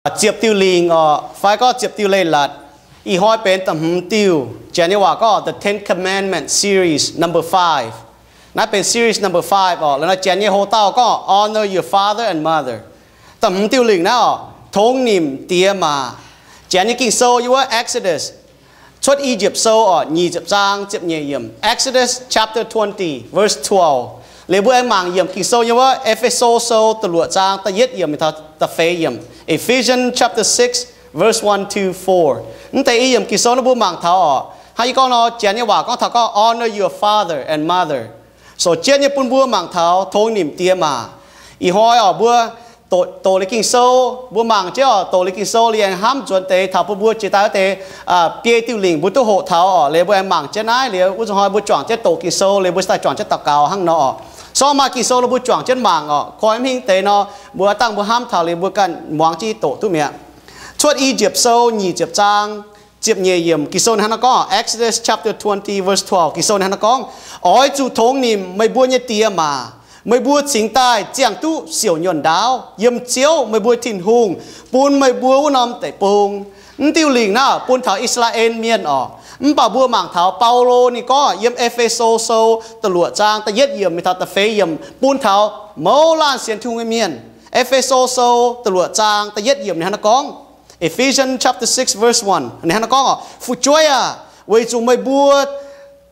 ziepc diuh lingc oc, fai gorngv ziepc diuh leiz-latc. Ih hnoi benx da'hmz diuh, Janx nyei waac gorngv The Ten Commandments series number five. Naaiv benx series number five oc. La'nor Janx nyei hoc-dauh gorngv Honor your father and mother. Da'hmz diuh lingc naaiv oc, tongx nimc diex maac. Janx nyei Ging-Sou yiem wuov Exodus, Cuotv I^yipv Sou oc, nyic ziepc zaang ziepc nyeic yiemc. Exodus chapter twenty, verse twelve. Liuz mbuo aengx mangc yiemc Ging-Sou yiem wuov E^fe^so Sou da'luoqc zaang da'yietv yiemc taux da'feix yiemc. Ephesians chapter six, verse one to four. Mv deix i yiemc Ging-Sou naaiv mbuo mangc taux oc. Hnangv yie gorngv nor, Janx nyei waac gorngv taux gorngv honor your father and mother. Sou jienv nyei bun mbuo mangc taux tongx nimc diex maac. Ih hnoi oc mbuo doqc, doqc liuz Ging-Sou, mbuo mangc jienv oc, doqc liuz Ging-Sou liuz aengx hnamv nzuonx deix taux bun mbuo jiex daaih wuov deix biei diuh lingc mbuo duqv hoqc taux oc. Liuz mbuo aengx mangc jienv naaiv liuz wuov zuqc hnoi mbuo juangc jienv doqc Ging-Sou liuz mbuo daaih juangc jienv daux gaux hnangv nor oc. Sorng maaih Ging-Sou nor mbuo juangc jienv mangc oc. Koi mv hingv deix nor, mbuo dangh mbuo hnamv taux liuz mbuo ganh muangx jienv doqc duqv mi'aqv. Cuotv I^yipv Sou nyic ziepc zaang ziepc nyeic yiemc, Ging-Sou ninh hnangv naaiv gorngv, Exodus chapter twenty, verse twelve, Ging-Sou ninh hnangv naaiv gorngv, Oix zuqc tongx nimc meih mbuo nyei diex maac, meih mbuo cingx daaih ziangh duqv siouc nyuonh ndaauv yiem Ziouv, meih mbuo Tin-Hungh, bun meih mbuo wuov norm deic-bung. Mv diuh lingc naaiv bun taux I^saa^laa^en Mienh oc. Mv baac mbuo mangc taux Baulo ninh gorngv yiem E^fe^so Sou da'luoqc zaang da'yietv yiemc mingh taux da'feix yiemc bun taux mouz laanh sienx Tin-Hungh nyei mienh. E^fe^so Sou da'luoqc zaang da'yietv yiemc ninh hnangv naaiv gorngv, Ephesians chapter six, verse one, ninh hnangv naaiv gorngv oc, Fu'jueiv aah! Weic zuqc meih mbuo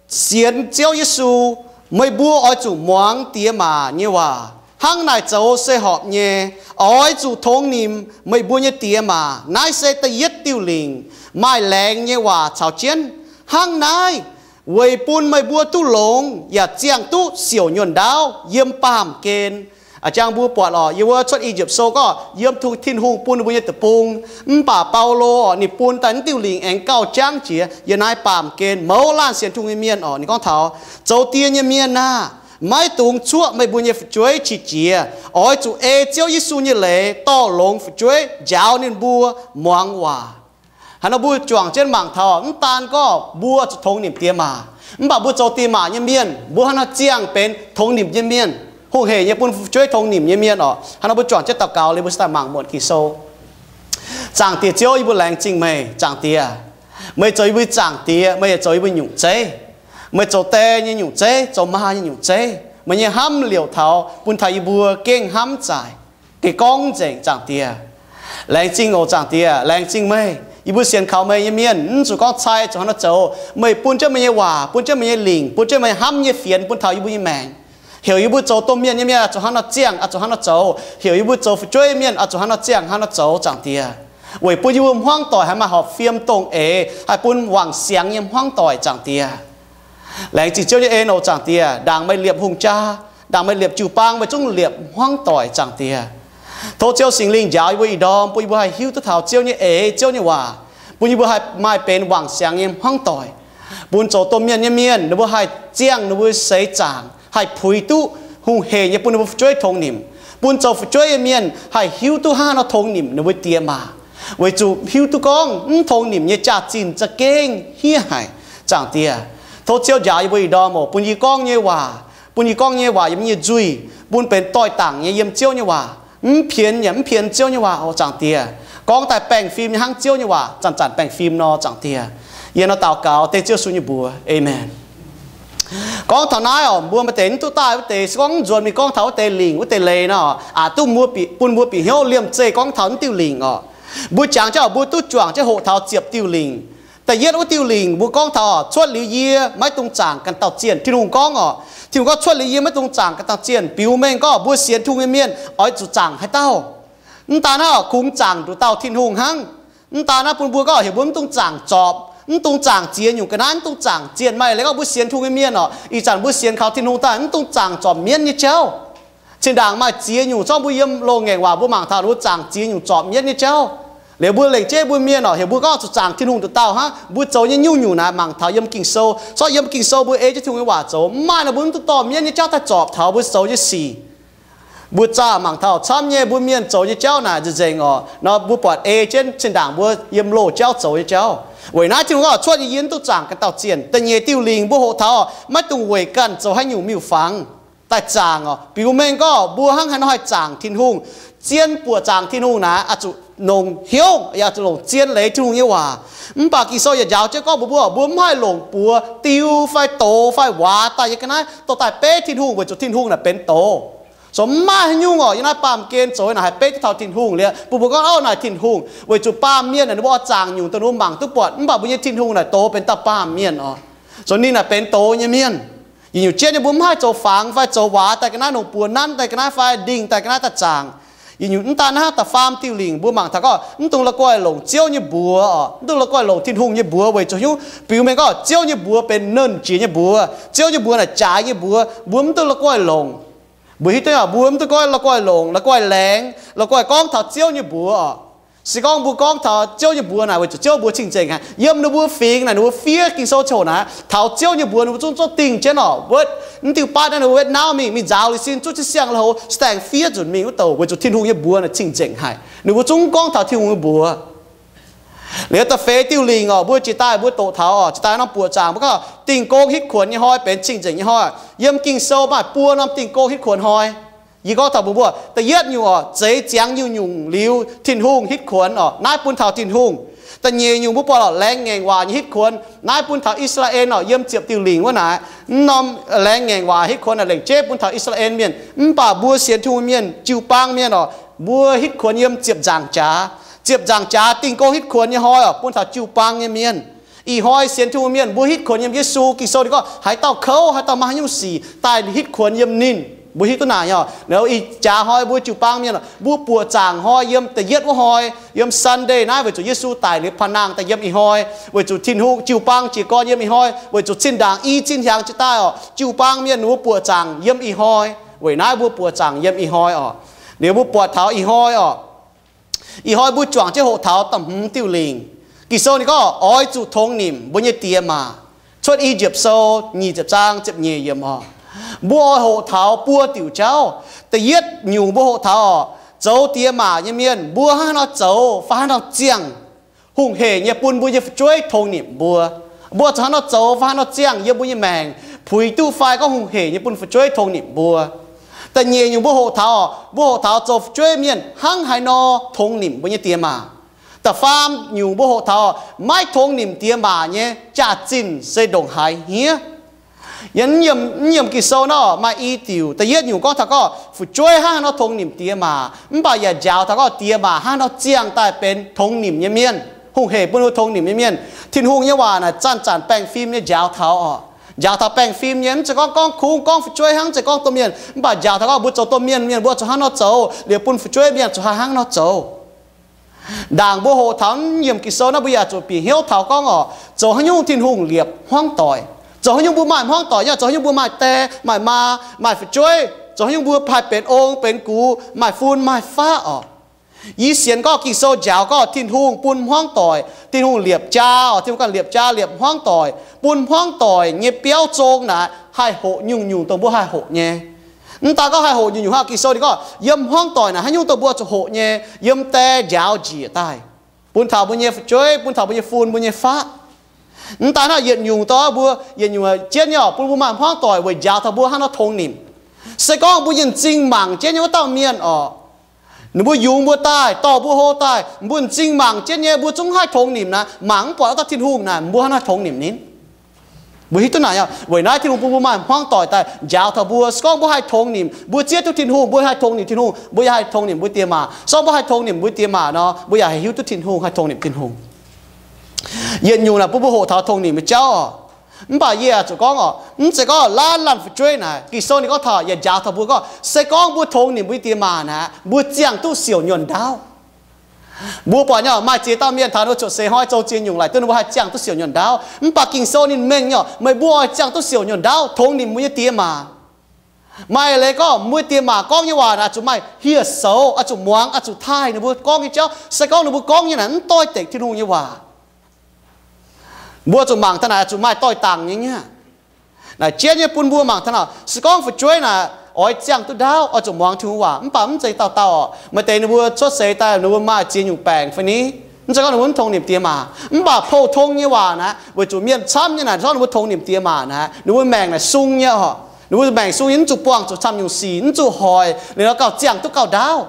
sienx Ziouv Yesu, meih mbuo oix zuqc muangx diex maac nyei waac. Hnangv naaic zoux se horpc nyei. Oix zuqc tongx nimc meih mbuo nyei diex maac. Naaiv se da'yietv diuh lingc. Maaih laengz nyei waac caux jienv. Hnangv naaiv, weic bun meih mbuo duqv longx yaac ziangh duqv siouc nyuonh ndaauv yiem baamh gen. A'jang mbuo buatc oc, yiem wuov Cuotv I^yipv Sou gorngv yiem Tin-Hungh bun ninh mbuo nyei deic-bung. Mv baac Baulo oc, ninh bun daaih mv diuh lingc aengx gauh jangv jiex yiem naaiv baamh gen mouz laanh sienx Tin-Hungh nyei mienh oc. Ninh gorngv taux, Zoux die nyei mienh aah! Maiv dungx cuoqv meih mbuo nyei fu'jueiv qiex jiez. Oix zuqc ei Ziouv Yesu nyei leiz dorh longx fu'jueiv njaaux ninh mbuo muangx waac. Hnangv nor mbuo juangc jienv mangc taux, mv daan gorngv mbuo zuqc tongx nimc diex maac, mv baac mbuo zoux diex maac nyei mienh, mbuo hnangv nor ziangh benx tongx nimc nyei mienh, hungh heic nyei bun fu'jueiv tongx nimc nyei mienh oc. Hnangv nor mbuo juangc jienv daux gaux liuz mbuo daaih mangc muonc Ging-Sou. Zaangc Diex Ziouv, yie mbuo laengz zingh meih, Zaangc Diex. Meih zoux yie mbuo nyei Zaangc Diex, meih yaac zoux yie mbuo nyei nyungc zeiv. Meih zoux die nyei nyungc zeiv, zoux maa nyei nyungc zeiv. Meih nyei hnamv liouc taux bun taux yie mbuo gengh hnamv zaaic, gengh gorngv nzengc, Zaangc Diex. Laengz zingh oc, Zaangc Diex, laengz zingh meih. Yie mbuo sienx kaux meih nyei mienh mv zuqc gorngv cai zuqc hnangv nor zoux. Meih bun jienv meih nyei waac, bun jienv meih nyei lingc, bun jienv meih hnamv nyei fienx bun taux yie mbuo nyei maengc. Heuc yie mbuo zoux domh mienh nyei mienh oix zuqc hnangv nor ziangh, oix zuqc hnangv nor zoux. Heuc yie mbuo zoux fu'jueiv mienh oix zuqc hnangv nor ziangh, hnangv nor zoux, Zaangc Diex. Weic bun yie mbuo hmuangv doic haih maaih horpc fiem dongh eix, haih bun wangc siangx nyei hmuangv doic, Zaangc Diex. Laengz zingh Ziouv nyei en oc, Zaangc Diex. Ndaangc meih liepc hungh jaa, ndaangc meih liepc jiu-baang, meih zungv liepc hmuangv doic, Zaangc Diex. Tov Ziouv Singx Lingh njaaux yie mbuo ih ndorm, bun yie mbuo haih hiuv duqv taux Ziouv nyei eix, Ziouv nyei waac, bun yie mbuo haih maaih benx wangc siangx nyei hmuangv doic, bun zoux domh mienh nyei mienh ninh mbuo haih ziangh ninh mbuo seix zaangc, haih puix duqv hungh heic nyei bun ninh mbuo fu'jueiv tongx nimc, bun zoux fu'jueiv nyei mienh haih hiuv duqv hnangv haaix nor tongx nimc ninh mbuo diex maac. Weic zuqc hiuv duqv gorngv mv tongx nimc nyei jaax-zinh za'gengh hniev haic, Zaangc Diex. Tov Ziouv njaaux yie mbuo ih ndorm oc, bun yie gorngv nyei waac, bun yie gorngv nyei waac yiem yie nzuih, bun benx doix-dangc nyei yiem Ziouv nyei waac, mv pienx yaac mv pienx Ziouv nyei waac oc, Zaangc Diex. Gorngv daaih baengh fim nyei hnangv Ziouv nyei waac zanc-zanc baengh fim nor, Zaangc Diex. Yie nor daux gaux dengv Ziouv Yesu nyei mbuox, Aamen. Gorngv taux naaiv oc, mbuo maaih deix mv duqv daaih wuov deix, se gorngv mv nzuonx mingh gorngv taux wuov deix lingc wuov deix leiz nor, aqc duqv mbuo bieqc, bun mbuo bieqc hnyouv liemh zeih gorngv taux mv diuh lingc oc. Mbuo jangx jienv oc, mbuo duqv juangc jienv hoqc taux ziepc diuh lingc. Da'yietv wuov diuh lingc mbuo gorngv taux oc, cuotv liuz yie maiv dungx zaangc ganh dauh zienh. Tin-Hungh gorngv oc, Tin-Hungh gorngv cuotv liuz yie maiv dungx zaangc ganh dauh zienh. Biux mengh gorngv mbuo sienx Tin-Hungh nyei mienh oix zuqc zaangc haaix dauh? Mv daan naaiv oc, kungx zaangc nduqc dauh Tin-Hungh hnangv. Mv daan naaiv bun mbuo gorngv heuc mbuo mv dungx zaangc zorpc, mv dungx zaangc ziex nyungc ga'naaiv, mv dungx zaangc zienh. Maaih leiz gorngv mbuo sienx Tin-Hungh nyei mienh oc, ih zanc mbuo sienx kaux Tin-Hungh daaih mv dungx zaangc zorpc mienv nyei jauv. Zinh ndaangc maaih ziex nyungc, zorngv mbuo yiem loz-ngaengc waac mbuo mangc taux ninh mbuo zaangc ziex nyungc zorpc mienv nyei jauv. Liuz mbuo lengc jeiv mbuo mienh oc, heuc mbuo gorngv zuqc zaangc Tin-Hungh nduqc dauh hnangv. Mbuo zoux nyei nyungc-nyungc naaic mangc taux yiem Ging-Sou, zorngv yiem Ging-Sou mbuo ei jienv Tin-Hungh nyei waac zoux, mv maaih nor mbuo mv duqv dorh mienv nyei jauv daaih zorpc taux mbuo zoux nyei sic. Mbuo zaah mangc taux camv nyei mbuo mienh zoux nyei jauv naaic nzengc-nzengc oc. Nor mbuo buatc ei jienv zinh ndaangc mbuo yiem loz-jauv zoux nyei jauv. Weic naaiv Tin-Hungh gorngv cuotv yie, yie mv dungx zaangc ganh dauh zienh. Da'nyeic diuh lingc mbuo hoqc taux maiv dungx weic ganh zoux haaix nyungc miuc-fangx daaih zaangc oc. Biux mengh gorngv mbuo hnangv haaix nor haih zaangc Tin-Hungh, zien buoqc zaangc Tin-Hungh naaic, oix zuqc longc hnyouv, yaac zuqc longc zien leiz Tin-Hungh nyei waac. Mv baac Ging-Sou yaac njaaux jienv gorngv mbuox mbuo, mbuo mv haih longc buoz diu fai doz fai waac daaih nyei ga'naaiv dorh daaih beiv Tin-Hungh, weic zuqc Tin-Hungh naaic benx doz. Zoux mv maaih haaix nyungc orqc, yiem naaiv baamh gen zoux naaic haih beiv duqv taux Tin-Hungh liuz, mbuo mbuo gorngv, Ov, naaic Tin-Hungh, weic zuqc baamh mienh naaic ninh mbuo oix zaangc nyungc dongh ninh mbuo mangc duqv buatc, mv baac mbuo nyei Tin-Hungh naaic doz benx dauh baamh mienh orqc. Zoux ninh naaic benx doz nyei mienh. Yietc nyungc jienv nyei mbuo mv haih zoux fangx fai zoux waac daaih ga'naaiv, longc buoz nanv daaih ga'naaiv fai ndingh daaih ga'naaiv daaih zaangc. Yietc nyungc mv daan hnangv, da'faam diuh lingc mbuo mangc taux gorngv mv dungx la'guaih longc Ziouv nyei mbuox orqc, mv dungx la'guaih longc Tin-Hungh nyei mbuox weic zuqc hnyouv biux mengh gorngv Ziouv nyei mbuox benx nernh jiex nyei mbuox, Ziouv nyei mbuox naaic jaaix nyei mbuox, mbuo mv dungx la'guaih longc. Mbuo hiuv duqv mbuo mv dungx la'guaih longc, la'guaih laengz, la'guaih gorngv taux Ziouv nyei mbuox orqc. Se gorngv mbuo gorngv taux Ziouv nyei mbuox naaic, weic zuqc Ziouv mbuox cing-nzengc haic. Yiem ninh mbuo fingx naaic, ninh mbuo fiev Ging-Sou ziangh hoc naaic, taux Ziouv nyei mbuox ninh mbuo zungv zorqv dingh jienv orqc. Wuov, mv diuh baav naaiv ninh mbuo wetv nauv mingh, mingh nzaaux liuz sin, zuqv jienv siang-louh, staengx fiev nzunc mingh wuov douc, weic zuqc Tin-Hungh nyei mbuox naaic cing-nzengc haic. Ninh mbuo zungv gorngv taux Tin-Hungh nyei mbuox. Liuz da'feix diuh lingc orqc, mbuo jiex daaih mbuo doqc taux orqc, jiex daaih norm buoqc zaangc mbuo gorngv Dingh Gong Hitv Kuonx nyei Hnoi benx cing-nzengc nyei hnoi. Yiem Ging-Sou maaih buo norm Dingh Gong Hitv Kuonx Hnoi. Yie gorngv taux mbuox mbuo, da'yietv nyungc orqc, zeix ziangx nyungc-nyungc liuz Tin-Hungh hitv kuonx orqc, naaiv bun taux Tin-Hungh. Da'nyeic nyungc mbuo buatc orqc, laengz ngaengc waac nyei hitv kuonx, naaiv bun taux I^saa^laa^en orqc, yiem ziepc diuh lingc wuov naaic. Mv norm laengz ngaengc waac hitv kuonx naaic lengc jeiv bun taux I^saa^laa^en Mienh. Mv baac mbuo sienx Tin-Hungh mienh, jiu-baang mienh orqc, mbuo hitv kuonx yiem ziepc nzaangc jaax. Ziepc nzaangc jaax Dingh Gong Hitv Kuonx nyei hnoi orqc, bun taux jiu-baang nyei mienh. Ih hnoi sienx Tin-Hungh mienh mbuo hitv kuonx yiem Yesu. Ging-Sou ninh gorngv haaix dauh kouv, haaix dauh maaih haaix nyungc sic, daaih hitv kuonx yiem ninh. Mbuo hiuv duqv naaic orqc, ih jaax hnoi mbuo jiu-baang mienh, mbuo buoqc zaangc hnoi yiem da'yietv wuov hnoi, yiem Sunday naaiv, weic zuqc Yesu daic liuz paav nangh daaih yiem ih hnoi, weic zuqc Tin-Hungh jiu-baang jiez gorn yiem ih hnoi, weic zuqc zinh ndaangc i cin hnyangx jiex daaih orqc, jiu-baang mienh ninh mbuo buoqc zaangc yiem ih hnoi. Weic naaiv mbuo buoqc zaangc yiem ih hnoi orqc. Liuz mbuo buatc taux ih hnoi orqc, ih hnoi mbuo juangc jienv hoqc taux da'hmz diuh lingc. Ging-Sou ninh gorngv oix zuqc tongx nimc mbuo nyei diex maac. Cuotv I^yipv Sou nyic ziepc zaang ziepc nyeic yiemc orqc, mbuo oix hoqc taux buo diuc jauv. Da'yietv nyungc mbuo hoqc taux orqc, zoux diex maac nyei mienh mbuo hnangv haaix nor zoux fai hnangv haaix nor ziangh hungh heic nyei bun mbuo nyei fu'jueiv tongx nimc mbuo. Mbuo zuqc hnangv haaix nor zoux fai hnangv haaix nor ziangh yiem mbuo nyei maengc, puix duqv fai gorngv hungh heic nyei bun fu'jueiv tongx nimc mbuo. Da'nyeic nyungc mbuo hoqc taux, mbuo hoqc taux zoux fu'jueiv mienh hnangv haaix nor tongx nimc mbuo nyei diex maac. Da'faam nyungc mbuo hoqc taux maiv tongx nimc diex maac nyei jaax-zinh se ndongc haaix hniev. Yiem, yiem Ging-Sou nor maaih i diuc. Da'yietv nyungc gorngv taux gorngv fu'jueiv hnangv haaix nor tongx nimc diex maac, mv baac yaac njaaux taux gorngv diex maac hnangv haaix nor ziangh daaih benx tongx nimc nyei mienh, hungh heic bun mbuo tongx nimc nyei mienh. Tin-Hungh nyei waac naaic zanc-zanc baengh fim nyei njaaux taux orqc. Njaaux taux baengh fim nyei, mv zeiz gorngv gorngv kungx gorngv fu'jueiv hnangv, mv zeiz gorngv domh mienh, mv baac njaaux taux gorngv mbuo zoux domh mienh, mienh mbuo zuqc hnangv nor zoux, liuz bun fu'jueiv mienh zuqc hnangv haaix nor zoux. Ndaangc mbuo hoqc taux naaiv yiemc Ging-Sou naaiv, mbuo yaac zuqc bieqc hnyouv taux gorngv orqc, zoux haaix nyungc Tin-Hungh liepc hmuangv doic. Zoux haaix nyungc mbuo maaih hmuangv doic, yaac zoux haaix nyungc mbuo maaih die, maaih maa, maaih fu'jueiv, zoux haaix nyungc mbuo haih benx ong benx gux, maaih fun maaih faqv orqc. Yie sienx gorngv Ging-Sou njaaux gorngv Tin-Hungh bun hmuangv doic, Tin-Hungh liepc jaa orqc, Tin-Hungh ganh liepc jaa, liepc hmuangv doic, bun hmuangv doic nyei biauv zong naaic haih hoqc nyungc-nyungc dongh mbuo haih hoqc nyei. Mv daan gorngv haih hoqc nyungc-nyungc hnangv, Ging-Sou ninh gorngv yiem hmuangv doic naaic haaix nyungc dongh mbuo zuqc hoqc nyei, yiem die njaaux njiec daaih, bun taux mbuo nyei fu'jueiv, bun taux mbuo nyei fun, mbuo nyei faqv. Mv daan hnangv, yietc nyungc dongh mbuo, yietc nyungc jienv nyei orqc, bun mbuo maaih hmuangv doic weic njaaux taux mbuo hnangv haaix nor tongx nimc. Se gorngv mbuo nyei m'zing mangc jienv nyei wuov dauh mienh orqc, ninh mbuo yungz mbuo daaih, dorh mbuo hlo daaih, mbuo m'zing mangc jienv nyei, mbuo zungv haih tongx nimc naaic, mangc mv buatc wuov dauh Tin-Hungh naaic, mbuo hnangv haaix nor tongx nimc ninh? Mbuo hiuv duqv naaic, weic naaiv Tin-Hungh bun mbuo maaih hmuangv doic daaih njaaux taux mbuo. Se gorngv mbuo haih tongx nimc, mbuo zieqv duqv Tin-Hungh, mbuo haih tongx nimc Tin-Hungh, mbuo yaac haih tongx nimc mbuo diex maac. Se gorngv mbuo haih tongx nimc mbuo diex maac nor, mbuo yaac haih hiuv duqv Tin-Hungh, haih tongx nimc Tin-Hungh. Yietc nyungc naaic bun mbuo hoqc taux tongx nimc nyei jauv orqc. Mv baac yie aah zuqc gorngv orqc, mv zeiz gorngv laanh laanh fu'jueiv naaic, Ging-Sou ninh gorngv taux yaac njaaux taux mbuo gorngv, se gorngv mbuo tongx nimc mbuo nyei diex maac naaic, mbuo ziangh duqv siouc nyuonh ndaauv. Mbuo buatc nyei orqc, maaih ziex dauh mienh taux ninh mbuo cuotv seix hnoi zoux ziex nyungc laaic duqv ninh mbuo haih ziangh duqv siouc nyuonh ndaauv. Mv baac Ging-Sou ninh mengh nyei orqc, meih mbuo oix ziangh duqv siouc nyuonh ndaauv tongx nimc mbuo nyei diex maac. Maaih leiz gorngv mbuo diex maac gorngv nyei waac naaic zuqc maaih hieh soux, oix zuqc muangx, oix zuqc taaih ninh mbuo gorngv nyei jauv. Se gorngv ninh mbuo gorngv nyei naaic mv doix-dekc Tin-Hungh nyei waac, mbuo zuqc mangc taux naaic zuqc maaih doix-dangc nyei aqv. Naaic jienv nyei bun mbuo mangc taux naaic, se gorngv fu'jueiv naaic oix ziangh duqv ndaauv, oix zuqc muangx Tin-Hungh waac. Mv baac mv zeiz dauh dauh orqc. Maaih deix ninh mbuo cuotv seix daaih ninh mbuo maaih ziex nyungc baengc fai ni, mv zeiz gorngv ninh mbuo mv tongx nimc diex maac. Mv baac pou-tong nyei waac naaic, weic zuqc mienh camv nyei naaic, se gorngv ninh mbuo tongx nimc diex maac naaic, ninh mbuo maengc naaic sung nyei orqc. Ninh mbuo maengc sung nyei, mv zuqc buangh zuqc camv nyungc sic, mv zuqc hoic, liuz nor gauh ziangh duqv gauh ndaauv.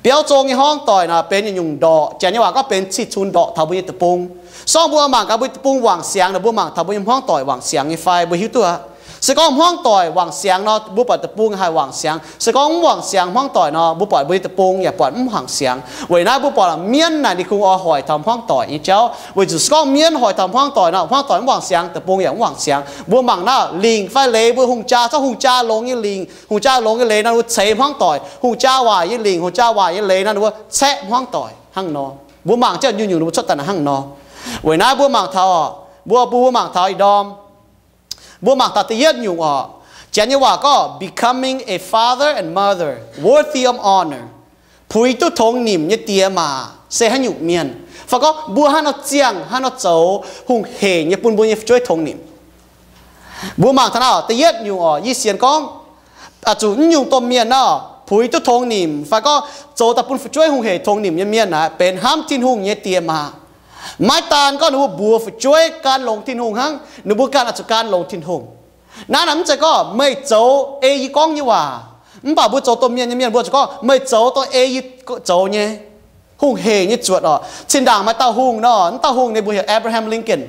Biauv zong nyei hmuangv doic nor benx yietc nyungc ndorqc. Janx nyei waac gorngv benx cih cunx ndorqc taux mbuo nyei deic-bung. Se gorngv mbuo mangc gaax mbuo nyei deic-bung wangc siangx nor, mbuo mangc taux mbuo nyei hmuangv doic wangc siangx nyei fai? Mbuo hiuv duqv aqv. Se gorngv hmuangv doic wangc siangx nor, mbuo buatc deic-bung haih wangc siangx. Se gorngv mv wangc siangx hmuangv doic nor, mbuo buatc mbuo nyei deic-bung yaac buatc mv wangc siangx. Weic naaiv mbuo buatc mienv naaic ninh kungx oix hoic taux hmuangv doic nyei jauv, weic zuqc se gorngv mienv hoic taux hmuangv doic nor, hmuangv doic mv wangc siangx, deic-bung yaac mv wangc siangx. Mbuo mangc naaiv lingc fai leiz, mbuo hungh jaa, se gorngv hungh jaa longx nyei lingc, hungh jaa longx nyei leiz nor, mbuo ceix hmuangv doic. Hungh jaa waaic nyei lingc, hungh jaa waaic nyei leiz nor, ninh mbuo caeqv hmuangv doic hnangv nor. Mbuo mangc jienv nyungc-nyungc ninh mbuo cuotv daaih naaic hnangv nor. Weic naaiv mbuo mangc taux, mbuo, mbuo mangc taux ih ndorm, mbuo mangc taux da'yietv nyungc oc. Janx nyei waac gorngv becoming a father and mother worthy of honor. Puix duqv tongx nimc nyei diex maac se haaix nyungc mienh? Fai gorngv mbuo haaix nor ziangh, haaix nor zoux hungh heic nyei bun mbuo nyei fu'jueiv tongx nimc? Mbuo mangc taux naaiv da'yietv nyungc oc. Yie sienx gorngv, zuqc naaiv nyungc domh mienh nor, puix duqv tongx nimc fai gorngv zoux daaih bun fu'jueiv hungh heic tongx nimc nyei mienh naaic, benx hnamv Tin-Hungh nyei diex maac. Maiv daan gorngv ninh mbuo mbuox fu'jueiv gan longx Tin-Hungh hnangv, ninh mbuo ganh oix zuqc gan longx Tin-Hungh. Naaiv naaic mv zeiz gorngv meih zoux ei yie gorngv nyei waac. Mv baac mbuo zoux domh mienh nyei mienh mbuo zuqc gorngv meih zoux dongh ei yie zoux nyei. Hungh heic nyei zuotc oc. Zinh ndaangc maaih dauh hungh nor, wuov dauh hungh ninh mbuo heuc Abraham Lincoln.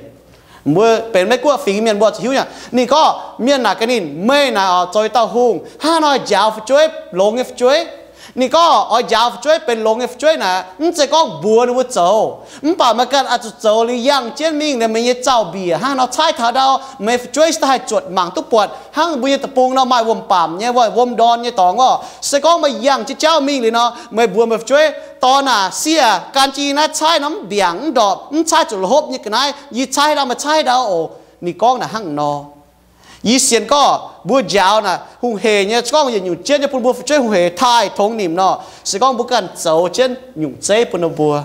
Mbuo benx Meiv Guoqv fingx mienh mbuo zuqc hiuv nyei. Ninh gorngv mienh naaic gaax ninh, meih naaic oix zoux dauh hungh, hnangv haaix nor njaaux fu'jueiv, longx nyei fu'jueiv? Ninh gorngv oix njaaux fu'jueiv benx longx nyei fu'jueiv naaic, mv zeiz gorngv mbuox ninh mbuo zoux, mv baac meih ganh oix zuqc zoux liuz yangh jienv mingh liuz meih nyei zaux-mbiec hnangv haaix nor caaiv taux ndau, meih fu'jueiv se daaih haih zuotc mangc duqv buatc hnangv mbuo nyei deic-bung nor maaih wuom-baamc nyei, wuom ndorn nyei dorngx oc. Se gorngv meih yangh jienv jauv mingh liuz nor, meih mbuox meih fu'jueiv, dorn aac, sieqv aac, gan jienv yie naaiv caaiv nor mv mbiaangc mv ndorpc, mv caaiv zuqc la'hopv nyei ga'naaiv, yie caaiv ndau meih caaiv ndau oc. Ninh gorngv naaic hnangv nor. Yie sienx gorngv mbuo njaaux naaic hungh heic nyei, se gorngv yietc nyungc jienv nyei bun mbuo fu'jueiv hungh heic taaih tongx nimc nor, se gorngv mbuo ganh zoux jienv nyungc zeiv bun ninh mbuo.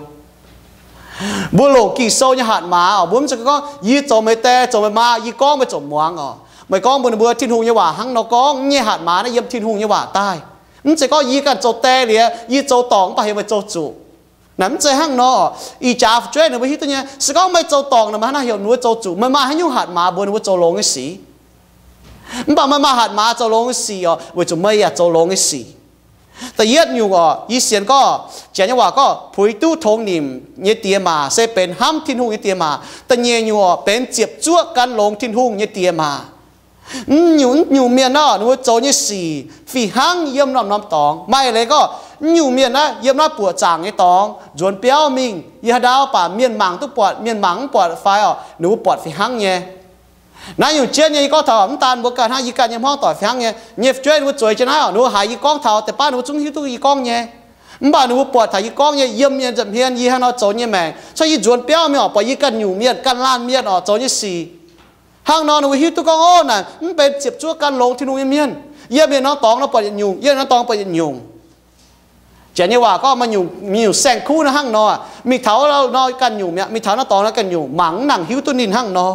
Mbuo longc Ging-Sou nyei hatc maaz oc. Mbuo mv zeiz gorngv yie zoux meih die, zoux meih maa, yie gorngv meih ziouc muangx oc. Meih gorngv mbuox ninh mbuo Tin-Hungh nyei waac hnangv nor gorngv, nyei hatc maaz naaiv yiem Tin-Hungh nyei waac daaih. Mv zeiz gorngv yie ganh zoux die liuz, yie zoux dorngc mv baac heuc meih zoux zuqc. Naaic mv zeiz hnangv nor. Ih jaax fu'jueiv ninh mbuo hiuv duqv nyei, se gorngv meih zoux dorngc nor, meih hnangv naaiv heuc ninh mbuo zoux zuqc, meih maaih haaix nyungc hatc maaz mbuox ninh mbuo zoux longx nyei sic? Mv baac meih maaih hatc maaz zoux longx nyei sic oc, weic zuqc meih yaac zoux longx nyei sic. Da'yietv nyungc oc, yie sienx gorngv, Janx nyei waac gorngv, puix duqv tongx nimc nyei diex maac se benx hnamv Tin-Hungh nyei diex maac. Da'nyeic nyungc oc, benx ziepc zuoqv gan longx Tin-Hungh nyei diex maac. Mv nyungc, mv nyungc mienh nor, ninh mbuo zoux nyei sic fih hnangv yiem norm-norm dorngx. Maaih leiz gorngv, mv nyungc mienh naaiv yiem naaiv buoqc zaangc nyei dorngx nzuonx biauv mingh, yiem haaix ndau baac mienh mangc duqv buatc, mienh mangc mv buatc fai oc, ninh mbuo buatc fih hnangv nyei. Naaiv nyungc jienv nyei, yie gorngv taux mv daan mbuo ganh hnangv, yie ganh nyei hmuangv doic fih hnangv nyei. Nyei fu'jueiv ninh mbuo zueiz jienv naaiv oc, ninh mbuo haiz yie gorngv taux, deix baav ninh mbuo zungv hiuv duqv yie gorngv nyei. Mv baac ninh mbuo buatc taux yie gorngv nyei, yiem mienh nza'hmien yie hnangv nor zoux nyei maengc, cuotv yie nzuonx biauv mingh oc, buatc yie ganh nyungc mienh ganh laanh mienh oc zoux nyei sic. Hnangv nor ninh mbuo hiuv duqv gorngv, ov, naaic mv benx ziepc zuoqv gan longx Tin-Hungh nyei mienh. Yiem mienh norm dorngx nor buatc yietc nyungc, yiem norm dorngx buatc yietc nyungc. Janx nyei waac gorngv maaih nyungc, mingh nyungc saeng-kuv nor hnangv nor, mingh taux nor ganh nyungc mi'aqv, mingh taux norm dorngx nor ganh nyungc, mangc mv nangc hiuv duqv ninh hnangv nor.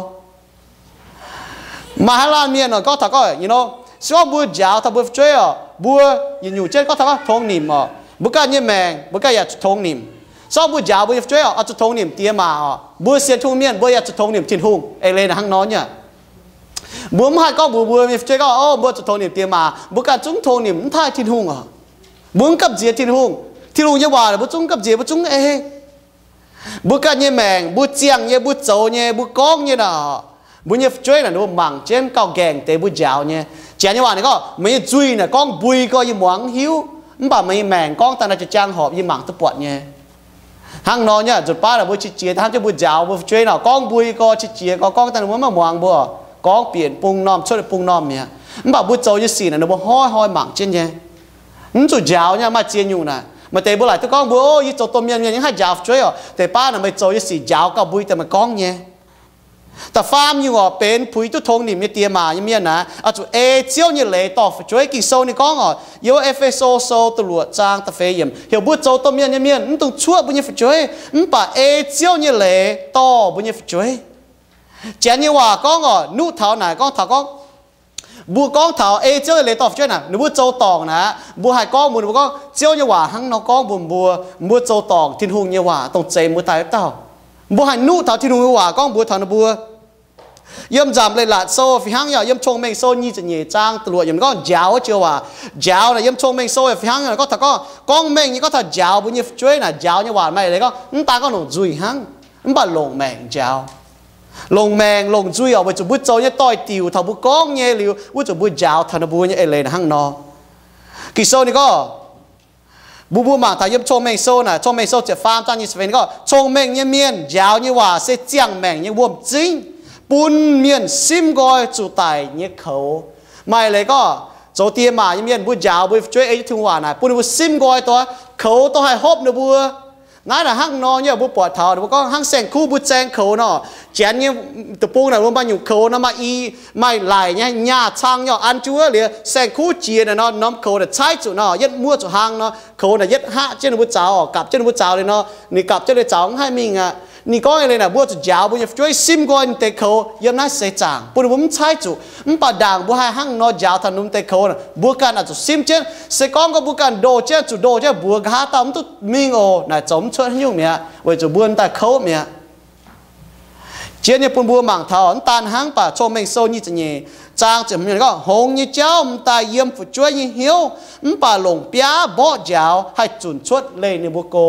Maaih haaix laanh mienh oc gorngv taux gorngv, you know, se gorngv mbuo njaaux taux mbuo fu'jueiv oc, mbuo yietc nyungc jienv gorngv taux gorngv tongx nimc oc, mbuo ganh nyei maengc mbuo ganh yaac zuqc tongx nimc. Se gorngv mbuo njaaux mbuo nyei fu'jueiv oc, oix zuqc tongx nimc diex maac oc. Mbuo sienx Tin-Hungh mienh mbuo yaac zuqc tongx nimc Tin-Hungh. Eix leiz naaic hnangv nor nyei. Mbuo mv haih gorngv mbuox mbuo nyei fu'jueiv gorngv, ov, mbuo zuqc tongx nimc diex maac, mbuo ganh zungv tongx nimc mv taaih Tin-Hungh oc. Mbuo mv gamh nziex Tin-Hungh. Tin-Hungh nyei waac mbuo zungv gamh nziex, mbuo zungv ei. Mbuo ganh nyei maengc, mbuo ziangh nyei, mbuo zoux nyei, mbuo gorngv nyei naaic, mbuo nyei fu'jueiv naaic ninh mbuo mangc jienv gauh nqaengc deix mbuo njaaux nyei. Janx nyei waac ninh gorngv, meih nyei nzuih naaic gorngv mbui gorx yie muangx mv hiuv, mv baac meih nyei maengc gorngv daaih naaic jiex jaang horpc yie mangc duqv buatc nyei. Hnangv nor nyei, nzunc baav naaic mbuo qiex jiez hnamv jienv mbuo njaaux mbuo fu'jueiv naaic gorngv mbui gorx qiex jiez gorx, gorngv daaih ninh mbuo maiv muangx mbuo, gorngv bieqc bung normh cuotv bung normh mi'aqv. Mv baac mbuo zoux nyei sic naaic ninh mbuo hnoi-hnoi mangc jienv nyei. Mv zuqc njaaux nyei, maaih ziex nyungc naaic. Maaih deix mbuo laaic duqv gorngv mbuo, ov, yie zoux domh mienh mienh yie mv haih njaaux fu'jueiv oc. Deix baav naaic meih zoux nyei sic njaaux gauh mbui daaih meih gorngv nyei. Da'faam nyungc oc, benx puix duqv tongx nimc nyei diex maac nyei mienh naaic, oix zuqc ei Ziouv nyei leiz dorh fu'jueiv. Ging-Sou ninh gorngv oc, yiem E^fe^so Sou da'luoqc zaang da'feix yiemc, heuc mbuo zoux domh mienh nyei mienh mv dungx cuoqv mbuo nyei fu'jueiv, mv baac ei Ziouv nyei leiz dorh mbuo nyei fu'jueiv. Janx nyei waac gorngv oc, nuqv taux naaic gorngv taux gorngv, mbuo gorngv taux ei Ziouv nyei leiz dorh fu'jueiv naaic, ninh mbuo zoux dorngc naaic, mbuo haih gorngv mbuox ninh mbuo gorngv, Ziouv nyei waac hnangv nor gorngv mbuox mbuo, mbuo zoux dorngc Tin-Hungh nyei waac dongh zeix mbuo daaih wuov dauh. Mbuo haih nuqv taux Tin-Hungh nyei waac gorngv mbuox taux ninh mbuo. Yiem Nzamc Leiz-Latc Sou fih hnangv yaac yiem Cong-Mengh Sou nyic ziepc nyeic zaang da'luoqc yiemc gorngv njaaux wuov joux waac. Njaaux naaic yiem Cong-Mengh Sou fih hnangv gorngv taux gorngv, gorngv mengh nyei gorngv taux njaaux mbuo nyei fu'jueiv naaic. Njaaux nyei waac maaih eix leiz gorngv mv daan gorngv longc nzuih hnangv, mv baac longc maengc njaaux. Longc maengc longc nzuih oc, weic zuqc mbuo zoux nyei doix-diuc taux mbuo gorngv nyei liuz, wuov zuqc mbuo njaaux taux ninh mbuo nyei eix leiz naaic hnangv nor. Ging-Sou ninh gorngv, mbuo mbuo mangc taux yiem Cong-Mengh Sou naaic, Cong-Mengh Sou ziepc faam zaang nyic ziepc feix ninh gorngv, cong-mengh nyei mienh njaaux nyei waac se ziangh maengc nyei wuom-zingv, bun mienh simv nqoi zuqc daic nyei koux. Maaih leiz gorngv zoux die maac nyei mienh mbuo njaaux mbuo nyei fu'jueiv ei jienv Tin-Hungh waac naaic, bun ninh mbuo simv nqoi dongh koux dongh haih hopv ninh mbuo. Naaiv naaic hnangv nor nyei, mbuo buatc taux ninh mbuo gorngv hnangv saeng-kuv mbuo zaeng koux nor, janx nyei deic-bung naaic mbuo maaih nyungc koux nor maaih i, maaih laic nyei nyaah cang nyei an jienv wuov liuz saeng-kuv jiex naaic nor, norm koux naaic caaiv zuqc nor, yietv muoqv zuqc hlang nor, koux naaic yietv haqv jienv ninh mbuo zaux, gapv jienv ninh mbuo zaux liuz nor, ninh gapv jienv liuz zaux mv haih mingh aqv. Ninh gorngv eix leiz naaic mbuo zuqc njaaux mbuo nyei fu'jueiv simv nqoi ninh deix koux yiem naaiv seix zaangc, bun ninh mbuo mv caaiv zuqc. Mv baac ndaangc mbuo haih hnangv nor njaaux taux ninh deix koux, mbuo ganh oix zuqc simv jienv. Se gorngv gorngv mbuo ganh ndoh jienv, zuqc ndoh jienv mbuox nqa'haav dauh mv duqv mingh oc, naaic zoux mv cuotv haaix nyungc mi'aqv, weic zuqc mbuo m'daaih kouv mi'aqv. Jienv nyei bun mbuo mangc taux mv daan hnangv, mv baac Cong-Mengh Sou nyic ziepc nyeic zaang ziepc hmz gorngv, hngongx nyei jauv m'daaih yiem fu'jueiv nyei hnyouv, mv baac longc biaav mborqv njaaux haih zunc cuotv leih ninh mbuo go.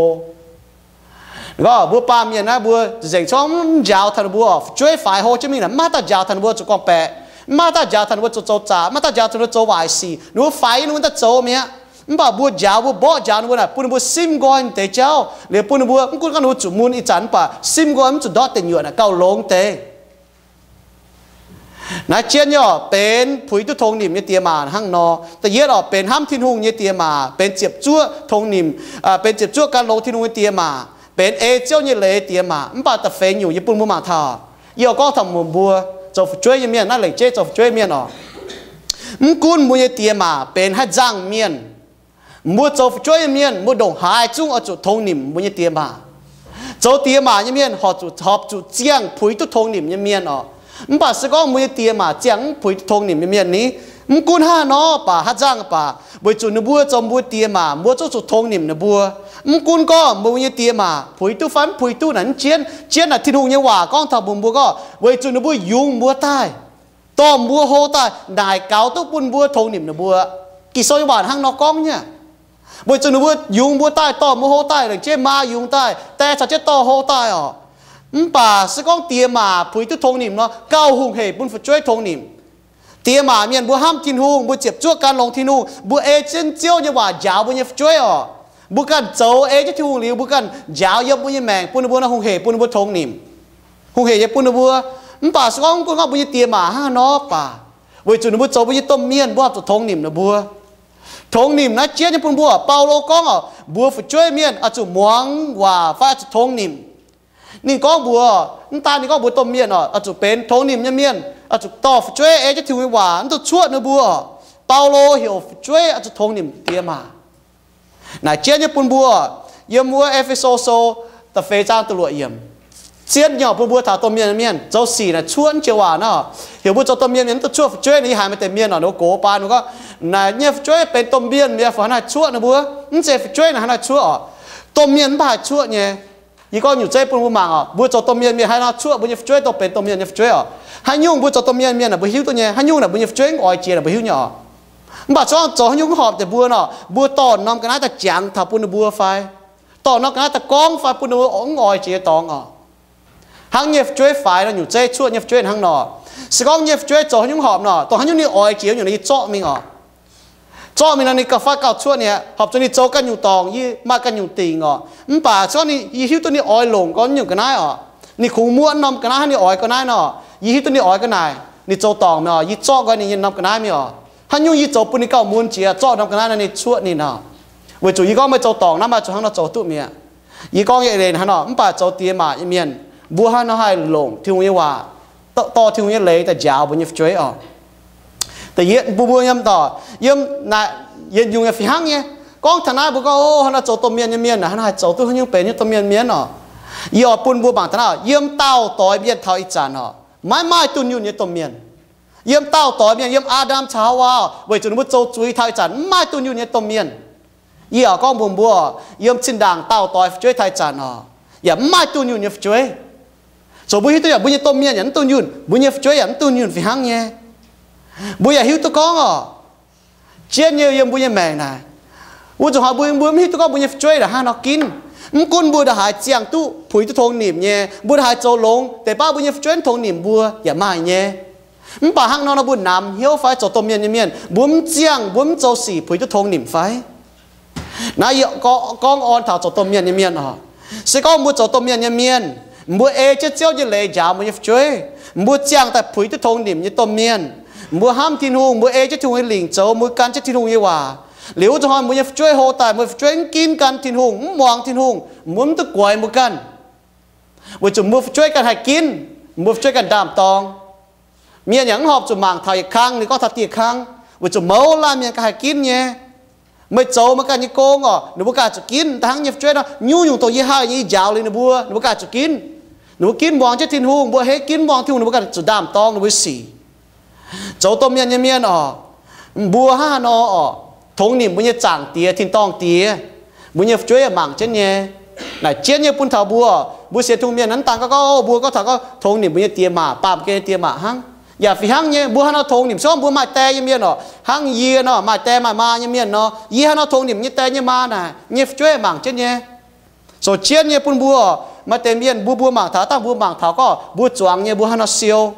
Gorngv mbuo baamh mienh naaiv mbuo nzengc corngv mv njaaux taux ninh mbuo, fu'jueiv faix hlo jienv mingh naaic, mv maaih dauh njaaux taux ninh mbuo zuqc gorngv-baeqc, mv maaih dauh njaaux taux ninh mbuo zuqc zoux zaqc, mv maaih dauh njaaux taux ninh mbuo zoux waaic sic, ninh mbuo faix ninh mbuo daaih zoux mi'aqv. Mv baac mbuo njaaux, mbuo mborqv njaaux ninh mbuo naaic, bun ninh mbuo simv nqoi deix jauv liuz bun ninh mbuo, mv gunv gorngv ninh mbuo zuqc mun ih zanc, mv baac simv nqoi mv zuqc ndortv deic nyuoqc naaic gauh longx deix. Naaiv jienv nyei oc, benx puix duqv tongx nimc nyei diex maac hnangv nor. Da'yietv oc, benx hnamv Tin-Hungh nyei diex maac, benx ziepc zuoqv tongx nimc, benx ziepc zuoqv gan longx Tin-Hungh nyei diex maac, benx ei Ziouv nyei leiz diex maac. Mv baac da'feix nyungc yie bun mbuo mangc taux, yie oix gorngv taux mbuox mbuo zoux fu'jueiv nyei mienh, naaiv lengc jeiv zoux fu'jueiv mienh oc. Mv gunv mbuo nyei diex maac benx haaix nzangc mienh, mbuo zoux fu'jueiv nyei mienh mbuo ndongc haaix zungv oix zuqc tongx nimc mbuo nyei diex maac. Zoux diex maac nyei mienh horpc zuqc, horpc zuqc ziangh puix duqv tongx nimc nyei mienh oc. Mv baac se gorngv mbuo nyei diex maac ziangh mv puix duqv tongx nimc nyei mienh ni, mv gunv haaix nor baac, haaix nzangc baac, weic zuqc ninh mbuo zoux mbuo diex maac, mbuo zungv zuqc tongx nimc ninh mbuo. Mv gunv gorngv mbuo nyei diex maac puix duqv fai mv puix duqv naaic, mv jienv, jienv naaic Tin-Hungh nyei waac gorngv taux mbuox mbuo gorngv, weic zuqc ninh mbuo yungz mbuo daaih, dorh mbuo hlo daaih, naaic gaux duqv bun mbuo tongx nimc ninh mbuo. Ging-Sou nyei waac hnangv nor gorngv nyei. Weic zuqc ninh mbuo yungz mbuo daaih, dorh mbuo hlo daaih, lengc jeiv maa yungz daaih, die caux jienv dorh hlo daaih oc. Mv baac se gorngv diex maac puix duqv tongx nimc nor, gauh hungh hec bun fu'jueiv tongx nimc. Diex maac mienh mbuo hnamv Tin-Hungh, mbuo ziepc zuoqv gan longx Tin-Hungh, mbuo ei jienv Ziouv nyei waac njaaux mbuo nyei fu'jueiv oc. Mbuo ganh zoux ei jienv Tin-Hungh liuz, mbuo ganh njaaux yiem mbuo nyei maengc bun ninh mbuo nor, hungh hec bun ninh mbuo tongx nimc, hungh hec nyei bun ninh mbuo. Mv baac se gorngv mv gunv gorngv mbuo nyei diex maac hnangv haaix nor baac, weic zuqc ninh mbuo zoux mbuo nyei domh mienh, mbuo horpc zuqc tongx nimc ninh mbuo. Tongx nimc naaiv jienv nyei bun mbuo, Baulo gorngv oc, mbuox fu'jueiv mienh oix zuqc muangx waac fai oix zuqc tongx nimc. Ninh gorngv mbuox, mv daan ninh gorngv mbuox domh mienh oc, oix zuqc benx tongx nimc nyei mienh, oix zuqc dorh fu'jueiv ei jienv Tin-Hungh nyei waac, mv dungx cuoqv ninh mbuo oc. Baulo heuc fu'jueiv oix zuqc tongx nimc diex maac. Naaic jienv nyei bun mbuo, yiem wuov E^fe^so Sou da'feix zaang da'luoqc yiemc, zien nyei bun mbuo taux domh mienh, mienh zoux sic naaic cuoqv jienv waac nor. Heuc mbuo zoux domh mienh, mienh mv dungx cuoqv fu'jueiv. Ninh yaac haiz maaih deix mienh oc, ninh mbuo gox baan ninh gorngv, naaic nyei fu'jueiv benx domh mienh mi'aqv, fai haaix nor haih cuoqv ninh mbuo? Mv zeiz fu'jueiv naaic haaix nor cuoqv oc. Domh mienh mv baac haih cuoqv nyei. Yie gorngv nyungc zeiv bun mbuo mangc oc, mbuo zoux domh mienh, mienh haaix nor cuoqv mbuo nyei fu'jueiv dongh benx domh mienh nyei fu'jueiv oc. Haaix nyungc mbuo zoux domh mienh, mienh naaic mbuo hiuv duqv nyei. Haaix nyungc naaic mbuo nyei fu'jueiv mv oix jiex naaic mbuo hiuv nyei oc. Mv baac se gorngv zoux haaix nyungc mv horpc deix mbuo nor, mbuo dorh norm ga'naaiv daaih jangx taux bun ninh mbuo fai, dorh norm ga'naaiv daaih gorngv fai bun ninh mbuo mv oix jiex nyei dorngx oc. Hnangv nyei fu'jueiv faix nor, nyungc zeiv cuoqv nyei fu'jueiv hnangv nor. Se gorngv nyei fu'jueiv zoux haaix nyungc horpc nor, dongh haaix nyungc ninh oix jiex nyungc naaic yie zorqv mingh oc. Zorqv mingh nor ninh gauh faix gauh cuoqv nyei, horpc zuqc ninh zoux ganh nyungc dorngc, yie maaih ganh nyungc dingc oc. Mv baac se gorngv yie hiuv duqv ninh oix longc gorngv nyungc ga'naaiv oc, ninh kungx muoqv norm ga'naaiv hnangv ninh oix ga'naaiv nor, yie hiuv duqv ninh oix ga'naaiv, ninh zoux dorngc mi'aqv oc, yie zorqv nqoi ninh nyei norm ga'naaiv mingh oc. Haaix nyungc yie zoux bun ninh gauh mun jiex, zorqv norm ga'naaiv nor ninh cuoqv ninh oc. Weic zuqc yie gorngv meih zoux dorngc naaiv, meih zuqc hnangv nor zoux duqv mi'aqv. Yie gorngv nyei eix leiz hnangv nor, mv baac zoux diex maac nyei mienh, mbuo hnangv nor haih longc Tin-Hungh nyei waac, dorh Tin-Hungh nyei leiz daaih njaaux mbuo nyei fu'jueiv oc. Da'yietv bun mbuo yiem dorc, yiem naaic yietc nyungc yaac fih hnangv nyei. Gorngv taux naaiv mbuo gorngv, o, hnangv nor zoux domh mienh nyei mienh naaic, hnangv nor haih zoux duqv haaix nyungc benx nyei domh mienh mienh oc. Yie oix bun mbuo mangc taux naaiv, yiem daauh doix mienh taux ih zanc oc, maiv maaih dunh yunh nyei domh mienh. Yiem daauh doix mienh, yiem Aa^ndam caux Haawaa oc, weic zuqc ninh mbuo zoux zuiz taux ih zanc mv maaih dunh yunh nyei domh mienh. Yie oix gorngv mbuox mbuo, yiem zinh ndaangc daauh doix fu'jueiv taux ih zanc oc, yaac mv maaih dunh yunh nyei fu'jueiv. Zoux mbuo hiuv duqv yaac mbuo nyei domh mienh yaac mv dunh yunh, mbuo nyei fu'jueiv yaac mv dunh yunh fih hnangv nyei. Mbuo yaac hiuv duqv gorngv oc, jienv nyei yiem mbuo nyei maengc naaic, wuov zuqc hnoi mbuo, mbuo mv hiuv duqv gorngv mbuo nyei fu'jueiv naaic hnangv nor ginv. Mv gunv mbuo ndongc haaix ziangh duqv puix duqv tongx nimc nyei, mbuo ndongc haaix zoux longx deix baav mbuo nyei fu'jueiv mv tongx nimc mbuo yaac maaih nyei. Mv baac hnangv nor nor mbuo namx hnyouv fai zoux domh mienh nyei mienh, mbuo mv ziangh, mbuo mv zoux sic puix duqv tongx nimc fai? Naaiv yie gorngv orn taux zoux domh mienh nyei mienh oc. Se gorngv mbuo zoux domh mienh nyei mienh, mbuo ei jienv Ziouv nyei leiz njaaux mbuo nyei fu'jueiv, mbuo ziangh daaih puix duqv tongx nimc nyei domh mienh, mbuo hnamv Tin-Hungh, mbuo ei jienv Tin-Hungh nyei lingc zoux, mbuo gan jienv Tin-Hungh nyei waac, liuz wuov zuqc hnoi mbuo nyei fu'jueiv hlo daaih, mbuo fu'jueiv mv ginv gan Tin-Hungh, mv muangx Tin-Hungh, mbuo mv duqv guaix mbuo ganh, weic zuqc mbuo fu'jueiv ganh haih ginv, mbuo fu'jueiv ganh ndaam-dorng. Mienh yaac mv horpc zuqc mangc taux yietc kang, ninh gorngv taux dieh kang, weic zuqc mouz laanh mienh ganh haih ginv nyei. Meih zoux meih ganh nyei gong oc, ninh mbuo ganh zuqc ginv. Da'hnangv nyei fu'jueiv nor, nyungc-nyungc dongh yie haih nyei, yie njaaux liuz ninh mbuo, ninh mbuo ganh zuqc ginv. Ninh mbuo ginv muangx jienv Tin-Hungh, mbuo hei ginv muangx Tin-Hungh, ninh mbuo ganh zuqc ndaam-dorng ninh mbuo sic. Zoux domh mienh nyei mienh oc, mbuo hnangv haaix nor oc, tongx nimc mbuo nyei Zaangc Diex, Tin-Dorngh Diex, mbuo nyei fu'jueiv yaac mangc jienv nyei. Naaic jienv nyei bun taux mbuo, mbuo sienx Tin-Hungh mienh naaiv dangh gorngv, gorngv mbuo gorngv taux gorngv tongx nimc mbuo nyei diex maac, baamh gen nyei diex maac hnangv. Yaac fih hnangv nyei, mbuo hnangv haaix nor tongx nimc, se gorngv mbuo maaih die nyei mienh oc, hnangv yie nor maaih die maaih maa nyei mienh nor, yie hnangv haaix nor tongx nimc nyei die nyei maa naaic, nyei fu'jueiv mangc jienv nyei. Zoux jienv nyei bun mbuo oc. Maaih deix mienh mbuo, mbuo mangc taux, dangh mbuo mangc taux gorngv mbuo zuangx nyei mbuo hnangv haaix nor siou.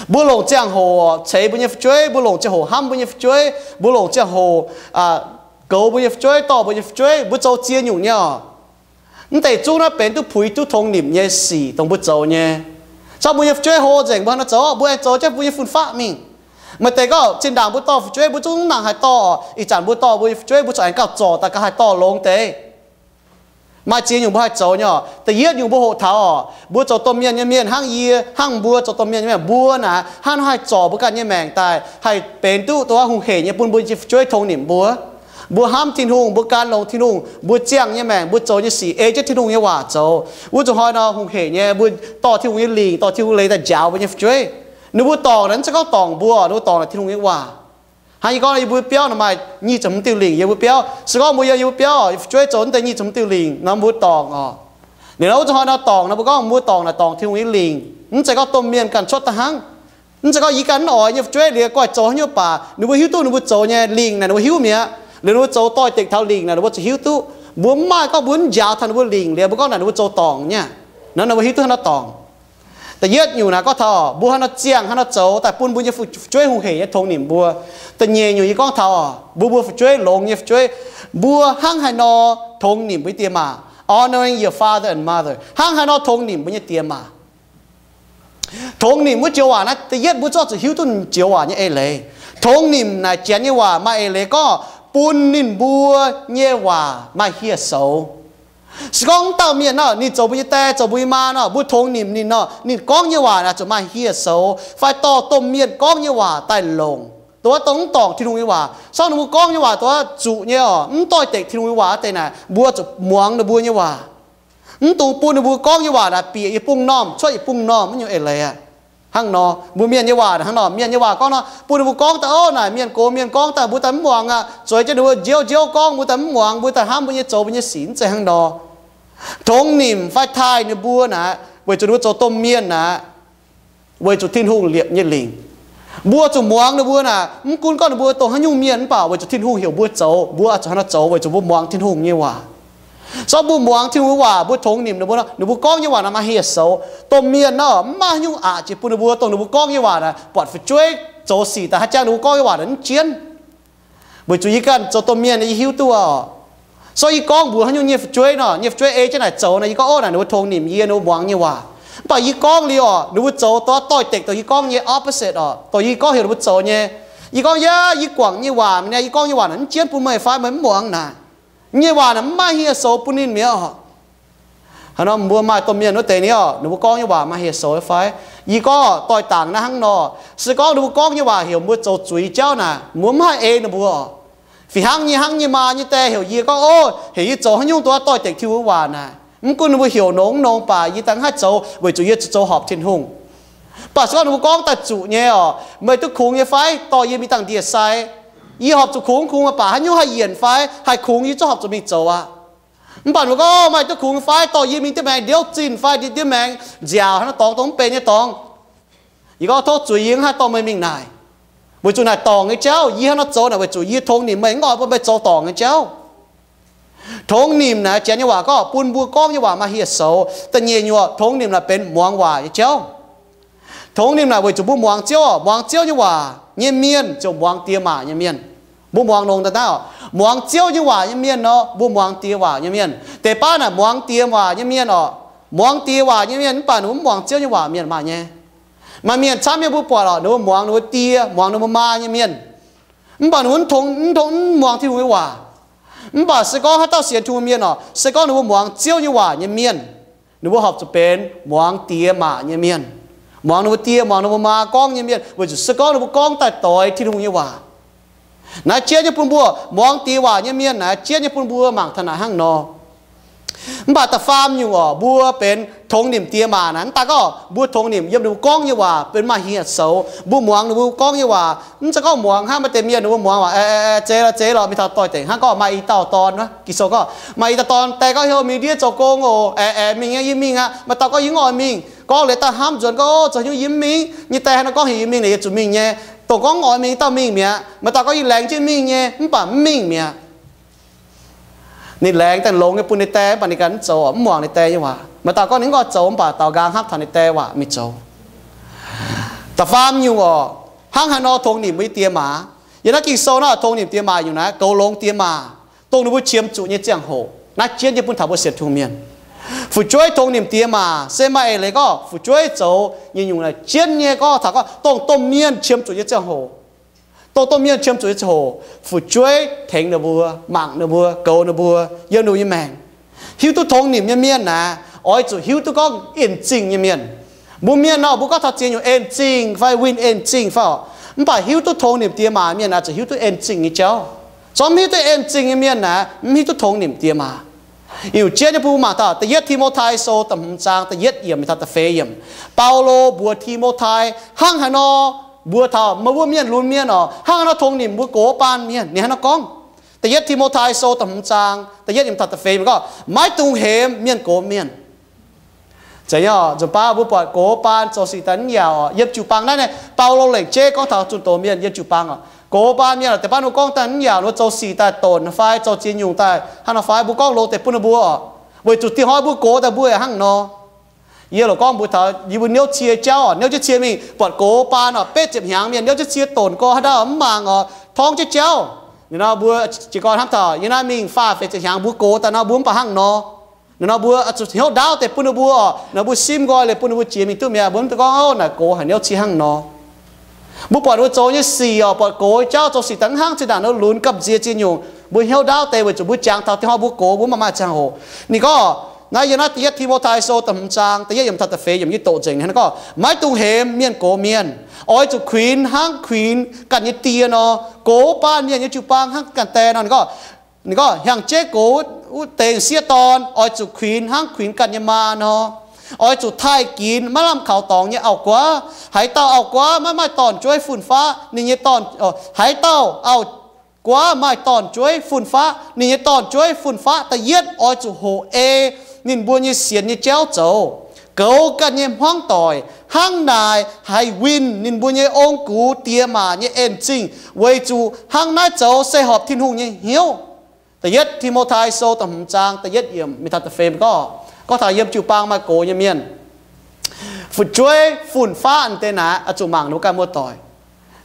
Mbuo longc ziangh hoc ceix mbuo nyei fu'jueiv, mbuo longc ziangh hoc hnamv mbuo nyei fu'jueiv, mbuo longc ziangh hoc goux mbuo nyei fu'jueiv, dorh mbuo nyei fu'jueiv, mbuo zoux ziex nyungc nyei oc. Mv deix zungv naaiv benx duqv puix duqv tongx nimc nyei sic dongh mbuo zoux nyei. Cangv mbuo nyei fu'jueiv hlo nzengc, mbuo hnangv haaix nor zoux? Mbuo aengx zoux jienv mbuo nyei fun-faqv mingh. Maaih deix gorngv zinh ndaangc mbuo dorh fu'jueiv mbuo zungv mv nangc haih dorh oc. Ih zanc mbuo dorh mbuo nyei fu'jueiv mbuo corc aengx gauh zorc daaih gauh haih dorh longx deix. Maaih ziex nyungc mbuo haih zoux nyei oc. Da'yietv nyungc mbuo hoqc taux oc, mbuo zoux domh mienh nyei mienh hnangv yie hnangv mbuo zoux domh mienh nyei mienh, mbuo naaic hnangv nor haih zorc mbuo ganh nyei maengc daaih haih benx duqv dongh wuov hungh heic nyei bun mbuo nyei fu'jueiv tongx nimc mbuo. Mbuo hnamv Tin-Hungh, mbuo gan longx Tin-Hungh, mbuo ziangh nyei maengc, mbuo zoux nyei sic ei jienv Tin-Hungh nyei waac zoux, wuov zuqc hnoi nor hungh heic nyei mbuo dorh Tin-Hungh nyei lingc, dorh Tin-Hungh leiz daaih njaaux mbuo nyei fu'jueiv. Ninh mbuo dorngc naaic mv zeiz gorngv dorngc mbuo, ninh mbuo dorngc naaic Tin-Hungh nyei waac. Hnangv yie gorngv yie mbuo biauv nor maaih nyic ziepc hmz diuh lingc yie mbuo biauv. Se gorngv mbuo yiem yie mbuo biauv fu'jueiv zoux mv deix nyic ziepc hmz diuh lingc nor mbuo dorngc oc. Liuz nor wuov zuqc hnoi nor dorngc nor mbuo gorngv mbuo dorngc naaic dorngc Tin-Hungh nyei lingc, mv zeiz gorngv domh mienh ganh cuotv daaih hnangv. Mv zeiz gorngv yie ganh mv oix nyei fu'jueiv liuz guaih zoux haaix nyungc baac ninh mbuo hiuv duqv ninh mbuo zoux nyei lingc naaic ninh mbuo hiuv mi'aqv. Liuz ninh mbuo zoux doix-dekc taux lingc naaic ninh mbuo zuqc hiuv duqv. Mbuo mv maaih gorngv mbuo mv njaaux taux ninh mbuo lingc liuz mbuo gorngv naaic ninh mbuo zoux dorngc nyei. Naaiv ninh mbuo hiuv duqv haaix nor dorngc. Da'yietv nyungc naaic gorngv taux mbuo haaix nor ziangh haaix nor zoux daaih bun mbuo nyei fu'jueiv hungh heic nyei tongx nimc mbuo. Da'nyeic nyungc yie gorngv taux mbuo, mbuo fu'jueiv longx nyei fu'jueiv, mbuo hnangv haaix nor tongx nimc mbuo nyei die maac. Honoring your father and mother. Hnangv haaix nor tongx nimc mbuo nyei die maac. Tongx nimc wuov joux waac naaiv da'yietv mbuo zorqv zuqc hiuv duqv joux waac nyei eix leiz. Tongx nimc naaic janx nyei waac maaih eix leiz gorngv bun ninh mbuo nyei waac maaih hieh soux. Se gorngv mv dauh mienh nor, ninh zoux mbuo nyei die, zoux mbuo nyei maa nor, mbuo tongx nimc ninh nor, ninh gorngv nyei waac naaic zuqc maaih hieh soux fai dorh domh mienh gorngv nyei waac daaih longc. Dongh wuov dongh mv dorngc Tin-Hungh nyei waac, se gorngv ninh mbuo gorngv nyei waac dongh wuov zuqc nyei oc, mv doix-dekc Tin-Hungh nyei waac wuov deix naaic, mbuo zuqc muangx ninh mbuo nyei waac. Mv dungx bun ninh mbuo gorngv nyei waac naaic bieqc yietc bung normh cuotv yietc bung normh wuov nyungc eix leiz aqv. Hnangv nor mbuo mienh nyei waac hnangv nor, mienh nyei waac gorngv nor bun ninh mbuo gorngv daaih, ov, naaic mienh gox mienh gorngv daaih mbuo daaih mv muangx aqv. Zueiz jienv ninh mbuo njiouv njiouv gorngv mbuo daaih mv muangx, mbuo daaih hnamv mbuo nyei zoux mbuo nyei sic, mv zeiz hnangv nor. Tongx nimc fai taaih ninh mbuo naaic weic zuqc ninh mbuo zoux domh mienh naaic, weic zuqc Tin-Hungh liepc nyei lingc. Mbuo zuqc muangx ninh mbuo naaic, mv gunv gorngv ninh mbuo dongh haaix nyungc mienh mv baac weic zuqc Tin-Hungh heuc mbuo zoux, mbuo oix zuqc hnangv nor zoux weic zuqc mbuo muangx Tin-Hungh nyei waac. Se gorngv mbuo muangx Tin-Hungh nyei waac, mbuo tongx nimc ninh mbuo nor, ninh mbuo gorngv nyei waac naaic maaih hieh soux. Domh mienh nor mv maaih haaix nyungc aqc jiex bun ninh mbuo dongh ninh mbuo gorngv nyei waac naaic buatc fu'jueiv zoux sic daaih haih jangx ninh mbuo gorngv nyei waac naaic mv jienv. Weic zuqc yie ganh zoux domh mienh yie hiuv duqv oc. Se gorngv yie gorngv mbuox haaix nyungc nyei fu'jueiv nor, nyei fu'jueiv ei jienv naaic zoux nor, yie gorngv, ov, naaic ninh mbuo tongx nimc yie, ninh mbuo muangx nyei waac. Mv baac yie gorngv liuz oc, ninh mbuo zoux dongh doix-dekc dongh yie gorngv nyei opposite oc, dongh yie gorngv heuc ninh mbuo zoux nyei. Yie gorngv, yaac yie guangc nyei waac mi'aqv, yie gorngv nyei waac naaic mv jienv bun meih fai meih mv muangx naaic. Nyei waac naaic mv maaih hieh soux bun ninh mi'aqv oc. Hnangv nor mbuo maaih domh mienh wuov deix ni oc, ninh mbuo gorngv nyei waac maaih hieh soux fai? Yie gorngv doix-dangc naaiv hnangv nor, se gorngv ninh mbuo gorngv nyei waac heuc mbuo zoux zuiz jauv naaic, mbuo mv haih ei ninh mbuo oc. Fih hnangv nyei, hnangv nyei maa nyei die heuc yie gorngv, ov, heuc yie zoux haaix nyungc dongh doix-dekc Tin-Hungh waac naaic, mv gunv ninh mbuo heuc nongx nongx baac yie daaih mv haih zoux weic zuqc yie zuqc zoux horpc Tin-Hungh. Mv baac se gorngv ninh mbuo gorngv daaih zuqc nyei oc, meih duqv kungx nyei fai? Dorh yie mingh dangh ndie-sai. Yie horpc zuqc kungx, kungx baac haaix nyungc haih yienc fai haih kungx, yie zungv horpc zuqc mingh zoux aqv. Mv baac ninh mbuo gorngv, Maaih duqv kungx fai? Dorh yie mingh dieh maengx ndiouv zinh fai dieh, dieh maengx nziaauc, haaix nor dorngx dongh mv benx nyei dorngx. Yie gorngv, Tov zuiz yie, mv haih dorh meih mingh naaic. Weic zuqc naaic dorngc nyei jauv, yie haaix nor zoux naaic? Weic zuqc yie tongx nimc meih, mv oix bun meih zoux dorngc nyei jauv. Tongx nimc naaic, Janx nyei waac gorngv bun mbuo gorngv nyei waac maaih hieh soux. Da'nyeic nyungc, tongx nimc naaic benx muangx waac nyei jauv. Tongx nimc naaic weic zuqc mbuo muangx Ziouv oc. Muangx Ziouv nyei waac nyei mienh ziouc muangx diex maac nyei mienh. Mbuo muangx longx daaih naaiv oc, muangx Ziouv nyei waac nyei mienh nor, mbuo muangx diex waac nyei mienh. Deix baav naaic muangx diex waac nyei mienh oc, muangx diex waac nyei mienh, mv baac ninh mbuo mv muangx Ziouv nyei waac mienh maaih nyei. Maaih mienh camv nyei mbuo buatc oc, ninh mbuo muangx ninh mbuo die, muangx ninh mbuo maa nyei mienh, mv baac ninh mbuo mv tongx, mv tongx, mv muangx Tin-Hungh nyei waac. Mv baac se gorngv haaix dauh sienx Tin-Hungh mienh oc, se gorngv ninh mbuo muangx Ziouv nyei waac nyei mienh, ninh mbuo horpc zuqc benx muangx diex maac nyei mienh, muangx ninh mbuo die, muangx ninh mbuo maa gorngv nyei mienh, weic zuqc se gorngv ninh mbuo gorngv daaih doix Tin-Hungh nyei waac. Naaiv jienv nyei bun mbuo, muangx diex waac nyei mienh naaiv jienv nyei bun mbuo mangc taux naaic hnangv nor. Mv baac da'faam nyungc oc, mbuo benx tongx nimc diex maac naaiv, mv daaih gorngv mbuo tongx nimc yiem ninh mbuo gorngv nyei waac benx maaih hieh soux, mbuo muangx ninh mbuo gorngv nyei waac, mv zeiz gorngv muangx hnangv maaih deix mienh ninh mbuo muangx waac, Aeqv, aeqv, zeiz lorqc, zeiz lorqc, mingh taux doix-dekc hnangv. Gorngv maaih i dauh dorn, Ging-Sou gorngv maaih i dauh dorn die gorngv, Heuc mingh ndiev zoux gong oc. Aeqv, aeqv, mingh nyei, yie mingh aqv. Maaih dauh gorngv, Yie mv oix mingh. Gorngv liuz daaih hnamv nzuonx gorngv, Zoux nyungc yie mv mingh nyei, die haaix nor gorngv heuc yie mingh naaic, yie zuqc mingh nyei. Dongh gorngv mv oix mingh dauh mingh mi'aqv. Maaih dauh gorngv, Yie laengz jienv mingh nyei, mv baac mv mingh mi'aqv. Ninh laengz daaih longx nyei bun ninh die, mv baac ninh ganh mv zoux, mv muangx ninh die nyei waac. Maaih dauh gorngv ninh mv oix zoux, mv baac daaux nqaang hnamv taux ninh die waac mingh zoux. Da'faam nyungc oc, hnangv haaix nor tongx nimc mbuo nyei diex maac? Yiem naaiv Ging-Sou naaiv tongx nimc diex maac nyungc naaiv goux longx diex maac, dongh ninh mbuo qiemx zuqc nyei ziangh hoc. Naaiv jienv nyei bun taux mbuo sienx Tin-Hungh mienh. Fu'jueiv tongx nimc diex maac se maaih eix leiz gorngv fu'jueiv zoux nyei nyungc naaic jienv nyei gorngv taux gorngv dongh domh mienh qiemx zuqc nyei ziangh hoc. Dongh domh mienh qiemx zuqc nyei ziangh hoc, fu'jueiv tengx ninh mbuo, mangc ninh mbuo, goux ninh mbuo, yiem ninh mbuo nyei maengc. Hiuv duqv tongx nimc nyei mienh naaic, oix zuqc hiuv duqv gorngv en zingh nyei mienh. Mbuo mienh nor, mbuo gorngv taux ziex nyungc en zingh fai winh en zingh fai oc. Mv baac hiuv duqv tongx nimc diex maac mienh naaic zuqc hiuv duqv en zingh nyei jauv. Zorqv mv hiuv duqv en zingh nyei mienh naaic, mv hiuv duqv tongx nimc diex maac. Yietc jienv nyei bun mbuo mangc taux da'yietv Ti^mo^tai Sou da'hmz zaang da'yietv yiemc mingh taux da'feix yiemc. Baulo mbuox Ti^mo^tai hnangv haaix nor mbuox taux meih mbuo mienh lunx mienh oc, hnangv haaix nor tongx nimc mbuo gox baan mienh. Ninh hnangv haaix nor gorngv? Da'yietv Ti^mo^tai Sou da'hmz zaang da'yietv yiemc taux da'feix yiemc gorngv, Maiv dungx hemx mienh gox mienh. Zeiz nyei oc, nzunc baav mbuo buatc gox baan zoux sic daaih mv yaauc oc. Yiem jiu-baang naaiv, Baulo lengc jeiv gorngv taux zunh doz mienh yiem jiu-baang oc. Gox baan mienh oc, deix baav ninh mbuo gorngv daaih mv yaauc, ninh mbuo zoux sic daaih donc fai zoux ziex nyungc daaih hnangv nor fai, mbuo gorngv loz deix bun ninh mbuo oc. Weic zuqc dieh hnoi mbuo gox daaih mbuo yaac hnangv nor. Yie loc gorngv mbuox taux yie mbuo niouv cie jauv oc, niouv jienv cie mingh buatc gox baan oc, betv ziepc hnyangx mienh niouv jienv cie donc gorx haaix dauh mv mangc oc, torngv jienv jauv. Ninh nor mbuo jiez gorn hnamv taux yie naaiv mingh faah feix ziepc hnyangx mbuo gox daaih nor mbuo mv baac hnangv nor. Ninh nor mbuo zuqc hnyouv ndaauv deix bun ninh mbuo oc, nor mbuo simv nqoi liuz bun ninh mbuo jiex mingh duqv mi'aqv, mbuo mv dungx gorngv, Ov, naaic gox haic niouv cie hnangv nor. Mbuo buatc ninh mbuo zoux nyei sic oc, buatc gox jauv zoux sic daaih mv hnangv zinh ndaangc nor lunx gamh nziex ziex nyungc, mbuo hnyouv ndaauv deix weic zuqc mbuo jangx taux dieh hnoi mbuo gox mbuo mv baac maaih ziangh hoc. Ninh gorngv, naaiv yiem naaiv da'yietv Ti^mo^tai Sou da'hmz zaang da'yietv yiemc taux da'feix yiemc yie doqc nzengc hnangv, ninh gorngv, Maiv dungx hemx mienh gox mienh. Oix zuqc kuinx hnangv kuinx ganh nyei die nor, gox baan mienh nyei jiu-baang hnangv ganh die nor. Ninh gorngv, ninh gorngv, Hnyangx-jeiv gox wuov deix sieqv dorn oix zuqc kuinx hnangv kuinx ganh nyei maa nor. Oix zuqc taaih ginx maiv lamh kaux dorngx nyei auv-guaav. Haaix dauh auv-guaav maiv maaih dorn-jueiv fun-faqv, ninh nyei dorn, haaix dauh auv-guaav maaih dorn-jueiv fun-faqv, ninh nyei dorn-jueiv fun-faqv da'yietv oix zuqc hoqc ei ninh mbuo nyei sienx nyei jauv zoux, goux ganh nyei hmuangv-doic. Hnangv naaic haih winh ninh mbuo nyei ong-gux diex maac nyei en-zingh, weic zuqc hnangv naaiv zoux se horpc Tin-Hungh nyei hnyouv. Da'yietv Ti^mo^tai Sou da'hmz zaang da'yietv yiemc mingh taux da'feix gorngv, gorngv taux yiem jiu-baang maaih gox nyei mienh, fu'jueiv fun-faqv deix naaic oix zuqc mangc ninh mbuo ganh muoz-doic.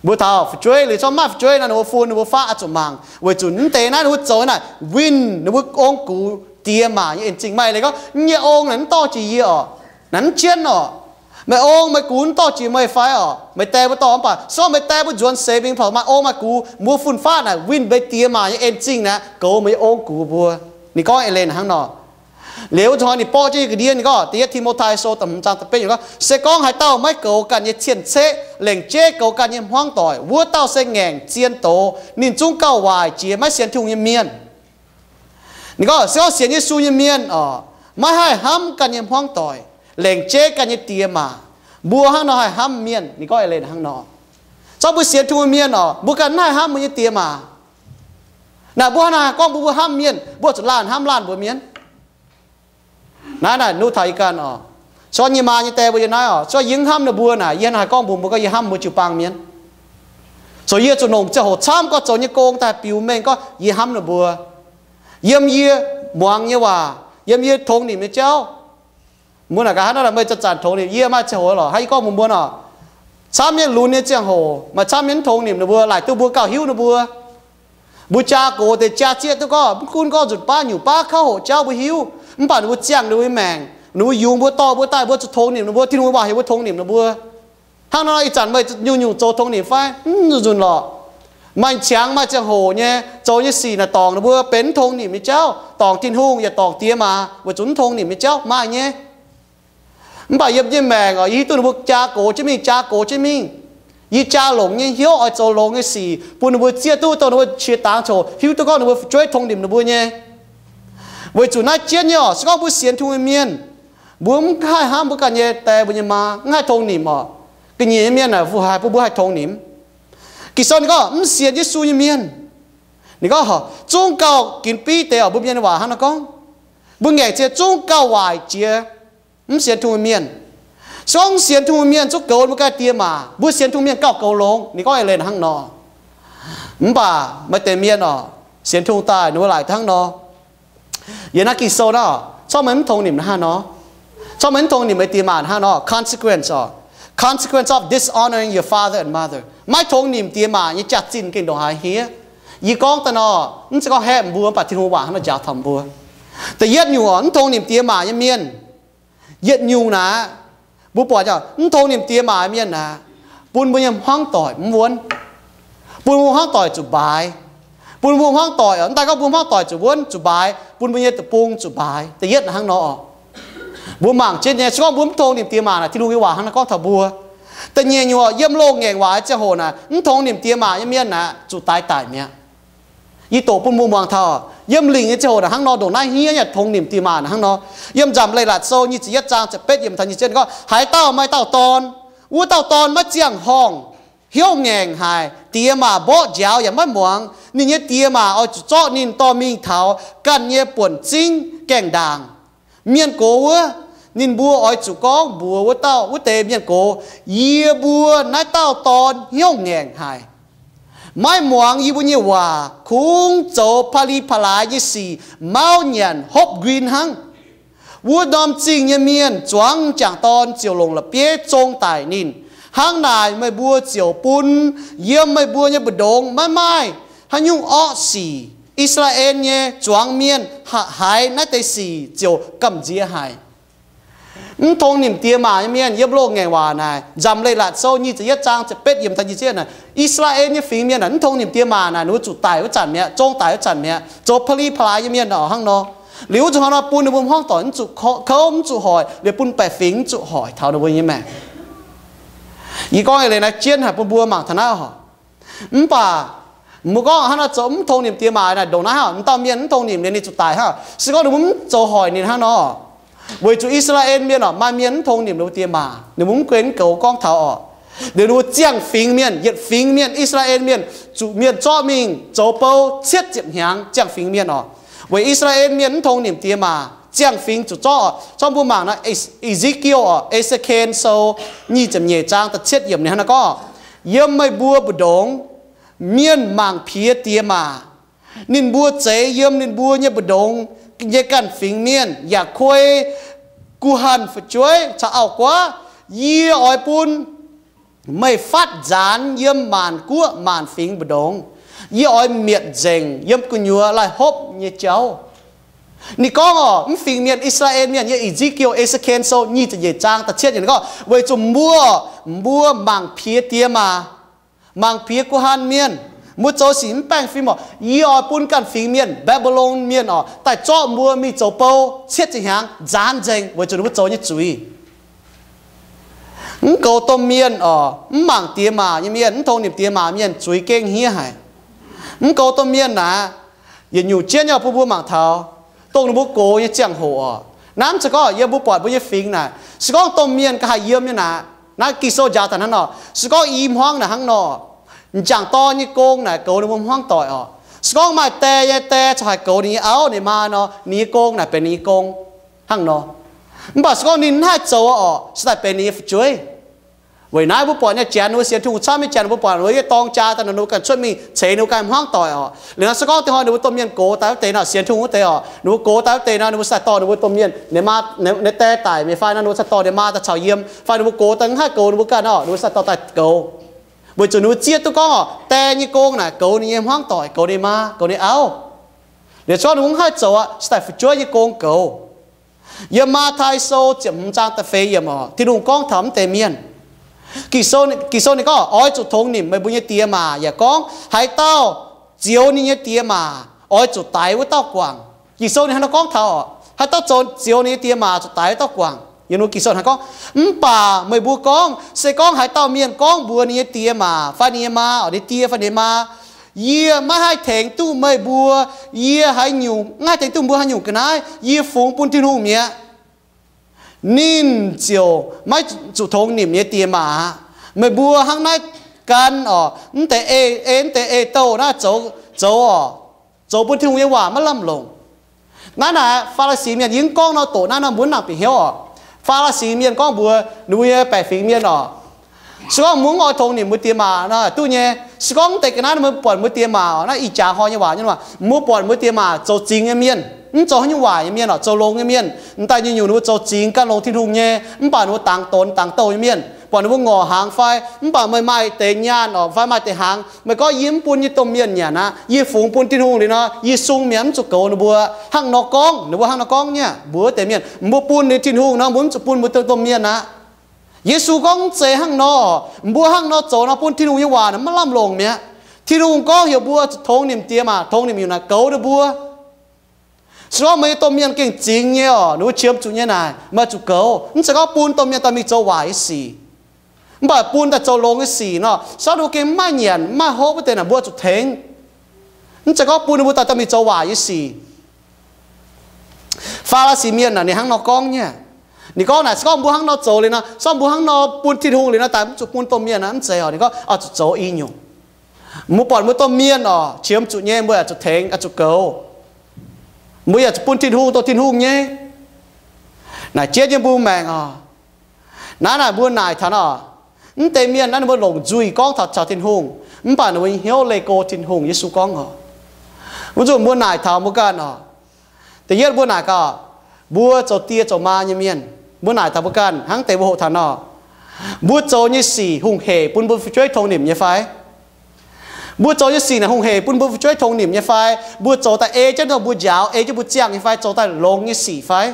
Mbuo taux fu'jueiv liuz, corc maaih fu'jueiv nor, ninh mbuo fun ninh mbuo faqv oix zuqc mangc, weic zuqc mv deix naaiv ninh mbuo zoux naaic winh ninh mbuo ong-gux diex maac nyei en-zingh. Maaih leiz gorngv, Yie nyei ong naaic mv dorh jiex yie oc, naaic mv jienv oc. Meih ong meih gux mv dorh jiex meih fai oc? Meih die mbuo dorh mv baac se gorngv meih die mbuo nzuonx seix mingh taux maaih ong maaih gux, mbuo fun-faqv naaic winh mbuo diex maac nyei en-zingh naaic goux meih nyei ong-gux mbuo. Ninh gorngv eix leiz hnangv nor. Liuz wuov zanc ninh borqv jienv nyei ga'ndiev, ninh gorngv, da'yietv Ti^mo^tai Sou da'hmz zaang da'betv yiemc gorngv, Se gorngv haaix dauh maiv goux ganh nyei cien-ceqv, lengc jeiv goux ganh nyei hmuangv-doic, wuov dauh se ngaengc zien doz. Ninh zungv gauh waaic jiex maiv sienx Tin-Hungh nyei mienh. Ninh gorngv, se gorngv sienx Yesu nyei mienh oc, maiv haih hnamv ganh nyei hmuangv-doic, lengc jeiv ganh nyei diex maac, mbuo hnangv nor haih hnamv mienh. Ninh gorngv eix leiz hnangv nor. Zorqv mbuo sienx Tin-Hungh nyei mienh oc, mbuo ganh mv haih hnamv mbuo nyei diex maac. Naaic mbuo hnangv naaic gorngv mbuo, mbuo hnamv mienh, mbuo zuqc laanh hnamv laanh mbuo mienh. Naaiv naaic nuqv taux yie ganh oc. Se gorngv yie maa nyei die mbuo yiem naaiv oc, se gorngv yie mv hnamv ninh mbuo naaic, yie hnangv haaix gorngv mbuox mbuo gorngv yie hnamv mbuo jiu-baang mienh? Zoux yie zuqc longc ziangh hoc camv gorngv zoux nyei gong daaih biux mengh gorngv yie hnamv ninh mbuo, yiem yie muangx nyei waac, yiem yie tongx nimc nyei jauv. Mbuo naaic gaax hnangv naaiv, meih zanc-zanc tongx nimc yie, maaih ziangh hoc lorqc, hnangv yie gorngv mbuox mbuo oc, camv nyei lunx nyei ziangh hoc maaih camv nyei mv tongx nimc ninh mbuo, laaic duqv mbuo gauh hiuv ninh mbuo. Mbuo jaa gox deix jaa zieqv duqv gorngv mv gunv gorngv nzunc baav nyungc baav kauv hoqc jauv mbuo hiuv, mv baac ninh mbuo ziangh ninh mbuo nyei maengc, ninh mbuo yungz mbuo, dorh mbuo daaih, mbuo zuqc tongx nimc ninh mbuo. Tin-Hungh nyei waac heuc mbuo tongx nimc ninh mbuo. Hnangv nor, ih zanc meih nyungc-nyungc zoux tongx nimc fai? Mv nzunc-nzunc lorqc. Maaih qangx maaih ziangh hoc nyei zoux nyei sic naaic dorngc ninh mbuo benx mv tongx nimc nyei jauv, dorngc Tin-Hungh yaac dorngc diex maac weic zuqc mv tongx nimc nyei jauv maaih nyei. Mv baac yiem yie nyei maengc oc, yie hiuv duqv ninh mbuo jaa gox jienv mingh, jaa gox jienv mingh. Yie jaa longx nyei hnyouv oix zoux longx nyei sic bun ninh mbuo zieqv duqv, dongh ninh mbuo qiex dangx coc hiuv duqv gorngv ninh mbuo fu'jueiv tongx nimc ninh mbuo nyei. Weic zuqc naaiv jienv nyei oc, se gorngv mbuo sienx Tin-Hungh nyei mienh, mbuo mv haih hnamv mbuo ganh nyei die mbuo nyei maa, mv haih tongx nimc oc. Ga'nyiec nyei mienh naaic fu haiz bun mbuo haih tongx nimc. Ging-Sou ninh gorngv mv sienx Yesu nyei mienh, ninh gorngv zungv gauh ginx bieiv deix oc. Mbuo mienh nyei waac hnangv naaiv gorngv, mbuo ngaengc ziex zungv gauh waaic jiex mv sienx Tin-Hungh nyei mienh. Se gorngv mv sienx Tin-Hungh nyei mienh zungv goux mbuo ganh diex maac, mbuo sienx Tin-Hungh mienh gauh goux longx. Ninh gorngv eix leiz hnangv nor. Mv baac maaih deix mienh oc, sienx Tin-Hungh daaih ninh mbuo laaic hnangv nor. Yiem naaiv Ging-Sou naaiv oc, corc meih mv tongx nimc hnangv nor, corc meih mv tongx nimc meih diex maac hnangv nor, consequence oc, consequence of dishonoring your father and mother, maiv tongx nimc diex maac nyei jaax-zinh gengh ndongc haaix hniev. Yie gorngv daaih nor, mv zeiz gorngv haeqv mbuo, mv baac Tin-Hungh waac hnangv nor njaaux taux mbuo. Da'yietv nyungc oc, mv tongx nimc diex maac nyei mienh. Yietc nyungc naaic, mbuo buatc mv tongx nimc diex maac nyei mienh naaic, bun mbuo nyei hmuangv doic mv wuonv, bun mbuo hmuangv doic zuqc mbaaix, bun mbuo hmuangv doic, mv daaih gorngv mbuo hmuangv doic zuqc wuonv zuqc mbaaix, bun mbuo nyei deic-bung zuqc mbaaix. Da'yietv hnangv nor oc. Mbuo mangc jienv nyei, se gorngv mbuo mv tongx nimc diex maac naaic, Tin-Hungh nyei waac hnangv naaiv gorngv taux mbuo. Da'nyeic nyungc, yiem loz-ngaengc waac nyei ziangh hoc naaic, mv tongx nimc diex maac nyei mienh naaic zuqc daix daic mi'aqv. Yie doqc bun mbuo muangx taux, yiem lingc nyei ziangh hoc naaic hnangv nor, ndongc naaiv hniev nyei tongx nimc diex maac naaic hnangv nor. Yiem Nzamc Leiz-Latc Sou nyic ziepc yietv zaang ziepc betv yiemc taux nyic ziepc yietv gorngv, haaix dauh maaih dauh dorn, wuov dauh dorn maiv ziangh horngh, hnyouv ngaengc haic, diex maac mborqv njaaux yaac maiv muangx, ninh nyei diex maac oix zuqc zorqv ninh dorh mingh taux ganh nyei buonc zingv gaengh ndaangc. Mienh gox wuov, ninh mbuo oix zuqc gorngv mbuox wuov dauh, wuov deix mienh gox, yie mbuo naaiv dauh dorn hnyouv ngaengc haic, maiv muangx yie mbuo nyei waac, kungx zoux pa'li pa'laaix nyei sic, mauv nyanc hopv nquin hnangv. Wuov norm zingh nyei mienh zuangx m'jangc dorn ziouc longc la'bieiv zong daic ninh. Hnangv naaic meih mbuo ziouc bun yiem meih mbuo nyei mbu'ndongx maiv maaih haaix nyungc orqv sic. I^saa^laa^en nyei zuangx mienh haiz naaiv deix sic ziouc gamh nziex haic. Mv tongx nimc diex maac nyei mienh, yiem loz-ngaengc waac naaic, Nzamc Leiz-Latc Sou nyic ziepc yietv zaang ziepc betv yiemc taux nyic ziepc yietv naaic, I^saa^laa^en nyei fingx mienh naaic mv tongx nimc diex maac naaic, ninh mbuo zuqc daic wuov zanc mi'aqv, zong daic wuov zanc mi'aqv, zoux pa'li pa'laaix nyei mienh oc hnangv nor. Liuz wuov zuqc hnangv nor bun ninh mbuo hmuangv doic mv zuqc kouv, mv zuqc hoic, liuz bun baeqc fingx mv zuqc hoic taux ninh mbuo nyei maengc. Yie gorngv eix leiz naaiv jienv haic bun mbuo mangc taux naaiv oc. Mv baac mbuo gorngv hnangv nor zoux mv tongx nimc diex maac naaic, ndongc naaiv hnangv, m'dauh mienh mv tongx nimc liuz ninh zuqc daic hnangv. Se gorngv ninh mbuo mv zoux hoic ninh hnangv nor, weic zuqc I^saa^laa^en mienh oc, maaih mienh mv tongx nimc ninh mbuo diex maac, ninh mbuo mv guei mv goux gorngv taux oc, liuz ninh mbuo ziangh fingx mienh, yietc fingx mienh, I^saa^laa^en mienh, zuqc mienh zorqv mingh zoux bou cietv ziepc hnyangx, ziangh fingx mienh oc. Weic I^saa^laa^en mienh mv tongx nimc diex maac, ziangh fingx zuqc zorqv oc. Zorqv mbuo mangc nor, E^se^ken Sou nyic ziepc nyeic zaang da'cietv yiemc ninh hnangv naaiv gorngv, yiem meih mbuo mbu'ndongx mienh mangc piex diex maac, ninh mbuo zeix yiem ninh mbuo nyei mbu'ndongx nyei ganh fingx mienh yaac kuei guh hanh fu'jueiv caux auv-guaav. Yie oix bun meih fatv nzaanx yiem maanc guoqv maanc fingx mbu'ndongx. Yie oix mietc nzengc yiem gu'nyuoz laih hopv nyei jauv. Ninh gorngv oc, mv fingx mienh, I^saa^laa^en mienh, yiem E^se^ken Sou nyic ziepc nyeic zaang da'cietv yiemc ninh gorngv, weic zuqc mbuo, mbuo mangc piex diex maac, mangc piex guh hanh mienh, mbuo zoux sic mv baengh fim oc. Yie oix bun ganh fingx mienh, Mbaa^mbi^lon mienh oc, daaih zorqv mbuo mingh zoux bou cietv ziepc hnyangx, nzaanx nzengc weic zuqc ninh mbuo zoux nyei zuiz. Mv goux domh mienh oc, mv mangc diex maac nyei mienh, mv tongx nimc diex maac mienh zuiz gengh hniev haic. Mv goux domh mienh naaic, yietc nyungc jienv nyei bun mbuo mangc taux, dongh ninh mbuo gox nyei ziangh hoc oc. Naaiv mv zeiz gorngv yiem mbuo buatc mbuo nyei fingx naaic, se gorngv domh mienh ga'haaix yiem nyei naaic, naaiv Ging-Sou njaaux daaih hnangv nor, se gorngv i hmuangv naaic hnangv nor, m'jangc dorn nyei gong naaic goux ninh mbuo hmuangv doic oc. Se gorngv maaih die nyei die caux haaix goux ninh nyei auv ninh maa nor, ninh nyei gong naaic benx ninh nyei gong hnangv nor. Mv baac se gorngv ninh mv haih zoux orqc, se daaih benx ninh nyei fu'jueiv. Weic naaiv mbuo buatc nyei janx ninh mbuo sienx Tin-Hungh camv nyei janx ninh mbuo buatc ninh mbuo yietc dorng jaa daaih nor ninh mbuo ganh cuotv mingh ceix ninh mbuo ganh hmuangv doic orqc. Liuz nor se gorngv deix hnoi ninh mbuo domh mienh gox daaih wuov deix nor, sienx Tin-Hungh wuov deix orqc, ninh mbuo gox daaih wuov deix nor ninh mbuo se daaih dorh ninh mbuo domh mienh, ninh maa, ninh, ninh die daic mingh fai nor ninh mbuo se daaih dorh ninh maa daaih caux yiem, fai ninh mbuo gox daaih mv haih goux ninh mbuo ganh orqc, ninh mbuo se daaih dorh daaih goux. Weic zuqc ninh mbuo zieqv duqv gorngv orqc, die nyei gong naaic goux ninh nyei hmuangv doic, goux ninh maa, goux ninh auv. Liuz se gorngv ninh mbuo mv haih zoux aqv, se daaih fu'jueiv nyei gong goux. Yiem Matv^tai Sou ziepc hmz zaang da'feix yiemc orqc, Tin-Hungh gorngv taux mv deix mienh. Ging-Sou, Ging-Sou ninh gorngv, oix zuqc tongx nimc meih mbuo nyei die maac, yaac gorngv, haaix dauh zioux ninh nyei die maac, oix zuqc daix wuov dauh guangc. Ging-Sou ninh hnangv nor gorngv taux orqc, haaix dauh zoux, zioux ninh nyei die maac zuqc daix wuov dauh guangc. Yiem Ging-Sou hnangv gorngv, mv baac meih mbuo gorngv, se gorngv haaix dauh mienh gorngv mbuox ninh nyei die maac fai ninh nyei maa, orqc, ninh die fai ninh maa, yie maiv haih tengx duqv meih mbuo, yie haaix nyungc, maiv haih tengx duqv mbuo haaix nyungc ga'naaiv, yie fungx bun Tin-Hungh mi'aqv, ninh ziouc maiv zuqc tongx nimc nyei die maac aqv. Meih mbuo hnangv naaiv gan orqc, mv deix ei, ei, mv deix ei-douh naaiv zoux, zoux orqc, zoux bun Tin-Hungh nyei waac maiv lamh longc. Naaiv naaic Faa^li^si mienh yie mv gorngv nor doqc naaiv nor mbuo mv nangc bieqc hnyouv orqc. Faa^li^si mienh gorngv mbuox ninh mbuo nyei baeqc fingx mienh orqc, se gorngv mbuo mv oix tongx nimc mbuo die maac nor duqv nyei. Se gorngv mv deix ga'naaiv mbuo buatc mbuo die maac orqc, naaiv ih jaax hnoi nyei waac nyei, mbuo buatc mbuo die maac zoux zingx nyei mienh, mv zoux haaix nyungc waaic nyei mienh orqc, zoux longx nyei mienh, m'daaih nyungc-nyungc ninh mbuo zoux zingx ganh longx Tin-Hungh nyei, mv baac ninh mbuo dangx donx dangx douh nyei mienh, buatc ninh mbuo ngorc hnaangx fai, mv baac meih maaih deix nyaanh orqc fai maaih deix hnaangx, meih gorngv yie mv bun nyei domh mienh nyanc aqv, yie fungx bun Tin-Hungh liuz nor, yie sung mi'aqv, mv zuqc goux ninh mbuo. Hnangv nor gorngv, ninh mbuo hnangv nor gorngv nyei, mbuox deix mienh, mbuo bun ninh Tin-Hungh nor, mbuo mv zuqc bun mbuo domh mienh aqv. Yesu gorngv mv zeiz hnangv nor. Mbuo hnangv nor zoux nor bun Tin-Hungh nyei waac naaic maiv lamh longc mi'aqv. Tin-Hungh gorngv heuc mbuo zuqc tongx nimc die maac, tongx nimc nyungc naaic goux ninh mbuo. Se gorngv meih nyei domh mienh gengh zingx nyei orqc, ninh mbuo qiemx zuqc nyei naaic, meih zuqc goux. Mv zeiz gorngv bun domh mienh daaih mingh zoux waaic nyei sic, mv baac bun daaih zoux longx nyei sic nor, se gorngv ninh mbuo gengh mv maaih nyanc, mv maaih hopv wuov deix naaic, mbuo zuqc tengx. Mv zeiz gorngv bun ninh mbuo daaih, daaih mingh zoux waaic nyei sic. Faa^li^si mienh naaic ninh hnangv nor gorngv nyei. Ninh gorngv naaic, se gorngv mbuo hnangv nor zoux liuz nor, se gorngv mbuo hnangv nor bun Tin-Hungh liuz nor, daaih mv zuqc bun domh mienh aqv. Mv zeiz orqc, ninh gorngv oix zuqc zoux i nyungc. Mbuo buatc mbuo domh mienh orqc, qiemx zuqc nyei, mbuo yaac zuqc tengx, oix zuqc goux. Mbuo yaac zuqc bun Tin-Hungh, dongh Tin-Hungh nyei. Naaic jienv nyei mbuo maengc orqc. Naaiv naaic mbuo naaic taux orqc, mv deix mienh naaiv ninh mbuo longc nzuih gorngv taux caux Tin-Hungh, mv baac ninh mbuo nyei hnyouv leih go Tin-Hungh. Yesu gorngv orqc, wuov nzunc mbuo naaic taux mbuo ganh orqc. Da'yietv mbuo naaic gaax, mbuo zoux die zoux maa nyei mienh, mbuo naaic taux mbuo ganh hnangv deix mbuo hoqc taux nor, mbuo zoux nyei sic hungh hec bun mbuo fu'jueiv tongx nimc nyei fai? Mbuo zoux nyei sic naaic hungh hec bun mbuo fu'jueiv tongx nimc nyei fai? Mbuo zoux daaih ei jienv dongh mbuo njaaux, ei jienv mbuo ziangh nyei fai? Zoux daaih longx nyei sic fai?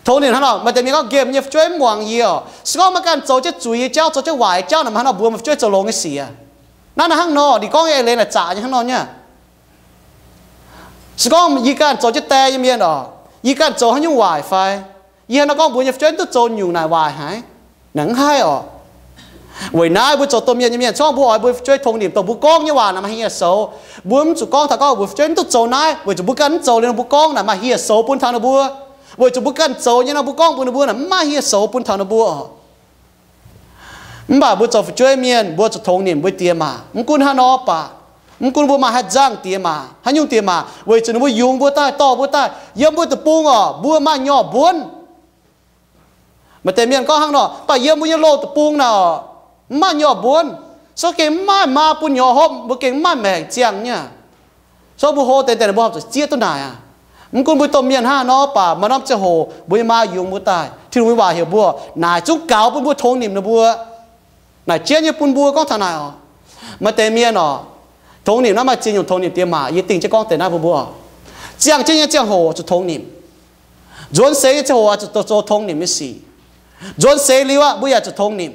Tongx nimc hnangv nor, maaih deix mienh gorngv, nqemh nyei fu'jueiv mv muangx yie orqc. Se gorngv meih ganh zoux jienv zuiz nyei jauv, zoux jienv waaic nyei jauv naaic, meih hnangv nor mbuox meih fu'jueiv zoux longx nyei sic aqv? Naaiv naaic hnangv nor, ninh gorngv nyei eix leiz naaic zaqc nyei hnangv nor nyei. Se gorngv yie ganh zoux jienv die nyei mienh orqc, yie ganh zoux haaix nyungc waaic fai? Yie hnangv nor gorngv mbuox nyei fu'jueiv duqv zoux nyungc naaic waaic haic? Naaic mv haih orqc. Weic naaiv mbuo zoux domh mienh nyei mienh, se gorngv mbuo oix mbuo fu'jueiv tongx nimc dongh mbuo gorngv nyei waac naaic maaih hieh sou, mbuo mv zuqc gorngv taux gorngv mbuox fu'jueiv duqv zoux naaiv, weic zuqc mbuo ganh mv zoux liuz nor mbuo gorngv naaic maaih hieh sou bun taux ninh mbuo. Weic zuqc mbuo ganh zoux nyei nor mbuo gorngv mbuox ninh mbuo naaic mv maaih hieh sou bun taux ninh mbuo orqc. Mv baac mbuo zoux fu'jueiv mienh, mbuo zuqc tongx nimc mbuo die maac. Mv gunv hnangv nor baac, mv gunv mbuo maaih haaix nzangc die maac, haaix nyungc die maac, weic zuqc ninh mbuo yungz mbuo daaih, dorh mbuo daaih. Yiem mbuo deic-bung orqc, mbuo maaih nyorx mbuonv. Maaih deix mienh gorngv hnangv nor, mv baac yiem mbuo nyei loz deic-bung naaic orqc, mv maaih nyorx mbuonv. So gengh mv maaih maa bun nyorx hopv, mbuo gengh mv maaih maengc ziangh nyei. So mbuo hlo deix deix mbuo horpc zuqc zieqv duqv naaic aqv. Mv gunv mbuo domh mienh hnangv haaix nor baac, maaih norm ziangh hoc mbuo nyei maa yungz mbuo daaih, Tin-Hungh nyei waac heuc mbuo naaic zungv gaux bun mbuo tongx nimc ninh mbuo. Naaic jienv nyei bun mbuo gorngv taux naaic orqc. Maaih deix mienh orqc, tongx nimc naaiv maaih ziex nyungc tongx nimc die maac, yie dingh jienv gorngv deix naaiv bun mbuo. Ziangh jienv nyei ziangh hoc zuqc tongx nimc. Nzuonx seix nyei ziangh hoc oix zuqc zoux tongx nimc nyei sic. Nzuonx seix liuz aqv, mbuo yaac zuqc tongx nimc.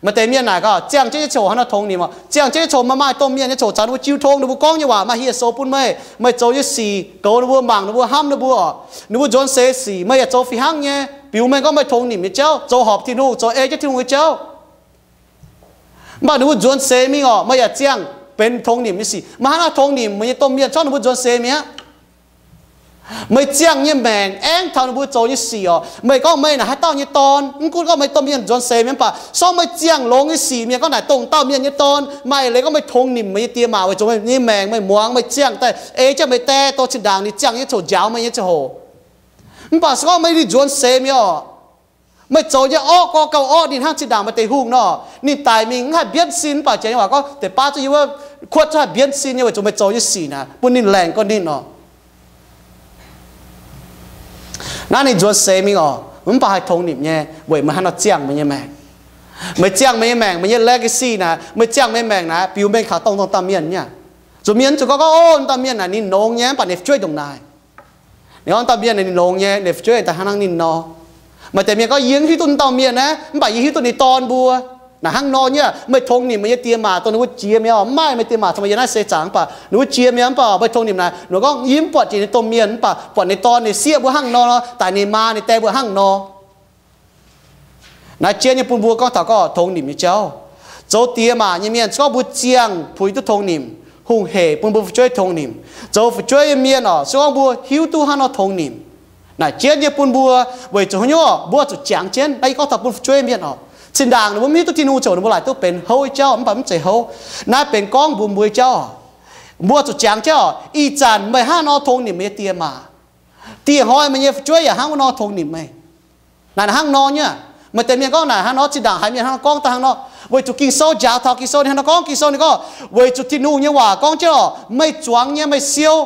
Maaih deix mienh naaic gorngv, ziangh jienv nyei ziangh hoc hnangv nor tongx nimc orqc. Ziangh jienv nyei ziangh hoc meih maaih domh mienh nyei ziangh hoc caux ninh mbuo jiu tong, ninh mbuo gorngv nyei waac maaih hieh sou bun meih, meih zoux nyei sic goux ninh mbuo, mangc ninh mbuo, hnamv ninh mbuo orqc. Ninh mbuo nzuonx seix sic meih yaac zoux fih hnangv nyei, biux mengh gorngv meih tongx nimc nyei jauv, zoux horpc Tin-Hungh, zoux ei jienv Tin-Hungh nyei jauv. Mv baac ninh mbuo nzuonx seix mingh orqc, meih yaac ziangh benx tongx nimc nyei sic. Meih hnangv naaiv tongx nimc meih nyei domh mienh, corc ninh mbuo nzuonx seix mi'aqv. Meih ziangh nyei maengc aengv taux ninh mbuo zoux nyei sic orqc. Meih gorngv meih naaic haaix dauh nyei dorn, mv gunv gorngv meih domh mienh nzuonx seix mi'aqv, mv baac corc meih ziangh longx nyei sic mienh gorngv naaic dongh dauh mienh nyei dorn, maaih eix leiz gorngv meih tongx nimc meih nyei die maac weic zuqc meih nyei maengc meih muangx, meih ziangh daaih ei jienv meih die, dongh zinh ndaangc ninh ziangh nyei ziangh hoc njaaux meih nyei ziangh hoc. Mv baac se gorngv meih ninh nzuonx seix mi'aqv oc, meih zoux nyei orqv gorngv gauh orqv ninh hnangv zinh ndaangc maaih deix hungh nor, ninh daic mingh mv haih mbienv sin, mv baac janx nyei waac gorngv deix baav zuqc yie wuov kuotv zuqc haih mbienv sin nyei weic zuqc meih zoux nyei sic naaic bun ninh laengc gorqv ninh oc. Naaiv ninh nzuonx seix mingh oc, mv baac haih tongx nimc nyei weic meih hnangv nor ziangh meih nyei maengc. Meih ziangh meih nyei maengc, meih nyei legacy naaic, meih ziangh meih nyei maengc naaic biux mengh taux dongh dauh mienh nyei. Zuqc mienh zuqc gorngv gorngv, Ov, dauh mienh naaic ninh longx nyei, mv baac ninh fu'jueiv ndongc naaic. Ninh gorngv dauh mienh ninh longx nyei, ninh fu'jueiv daaih hnangv naaiv ninh nor. Maaih deix mienh gorngv, Yie mv hiuv duqv dauh mienh naaiv, mv baac yie hiuv duqv ninh nyei dorn mbuo. Naaic hnangv nor nyei. Meih tongx nimc meih nyei diex maac dongh ninh mbuo jiex mi'aqv oc. Mv maaih meih diex maac caux meih yiem naaiv seix zaangc, mv baac ninh mbuo jiex mi'aqv, mv baac meih tongx nimc naaic, ninh gorngv yie mv buatc jiex ninh domh mienh, mv baac buatc ninh dorn ninh sieqv mbuo hnangv nor, daic ninh maa ninh die mbuo hnangv nor. Naaiv jienv nyei bun mbuo gorngv taux gorngv tongx nimc nyei jauv. Zoux diex maac nyei mienh se gorngv mbuo ziangh puix duqv tongx nimc, hungh hec bun mbuo fu'jueiv tongx nimc. Zoux fu'jueiv nyei mienh oc, se gorngv mbuo hiuv duqv hnangv nor tongx nimc. Naaic jienv nyei bun mbuo, weic zuqc haaix nyungc, mbuo zuqc jangx jienv. Naaiv yie gorngv taux bun fu'jueiv mienh oc, zinh ndaangc ninh mbuo mv hiuv duqv Tin-Hungh ziouc ninh mbuo laaic duqv benx houv nyei jauv, mv baac mv zeiz houv. Naaiv benx gorngv mbuox mbuo nyei jauv oc. Mbuo zuqc jangx jienv oc. Ih zanc meih hnangv nor tongx nimc meih nyei diex maac, dieh hnoi meih nyei fu'jueiv yaac hnangv wuov nor tongx nimc meih. Naaic hnangv nor nyei. Maaih deix mienh gorngv naaic hnangv nor, zinh ndaangc haiz mienh hnangv nor gorngv daaih hnangv nor, weic zuqc Ging-Sou njaaux taux Ging-Sou ninh hnangv nor gorngv. Ging-Sou ninh gorngv, weic zuqc Tin-Hungh nyei waac gorngv jienv oc, meih zuangx nyei meih siou.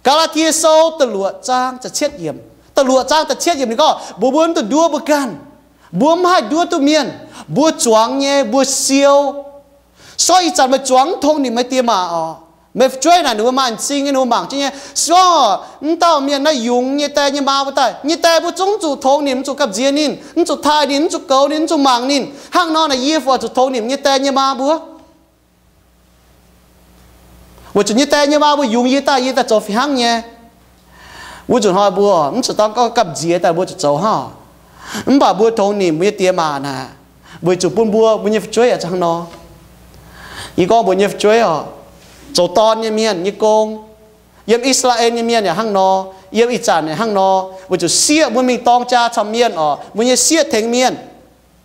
Gaa^laa^tie Sou da'luoqc zaang da'cietv yiemc, da'luoqc zaang da'cietv yiemc ninh gorngv, mbuox mbuo mv dungx nduov mbuo ganh. Mbuo mv haih nduov duqv mienh. Mbuo zuangx nyei mbuo siou. Se gorngv ih zanc meih zuangx mv tongx nimc meih diex maac oc, meih fu'jueiv naaic ninh mbuo maaih m'zing nyei, ninh mbuo mangc jienv nyei. Se gorngv mv dauh mienh naaiv yungz nyei die nyei maa mbuo daaih, nyei die mbuo zungv mv zuqc tongx nimc, mv zuqc gamh nziex ninh, mv zuqc taaih ninh, mv zuqc goux ninh, mv zuqc mangc ninh hnangv nor naaic, yie fungc zuqc tongx nimc nyei die nyei maa mbuo? Weic zuqc nyei die nyei maa mbuo yungz yie daaih, yie daaih zoux fih hnangv nyei. Wuov nzunc hnoi mbuo mv zuqc dorng gorngv gamh nziex daaih mbuo zuqc zoux hnangv. Mv baac mbuo tongx nimc mbuo nyei diex maac naaic, weic zuqc bun mbuo, mbuo nyei fu'jueiv yaac hnangv nor. Yie gorngv mbuo nyei fu'jueiv oc, zoux dorn nyei mienh nyei gong, yiem I^saa^laa^en nyei mienh yaac hnangv nor, yiem ih zanc yaac hnangv nor, weic zuqc sieqv mbuo mingh dorng jaa caux mienh oc, mbuo nyei sieqv tengx mienh.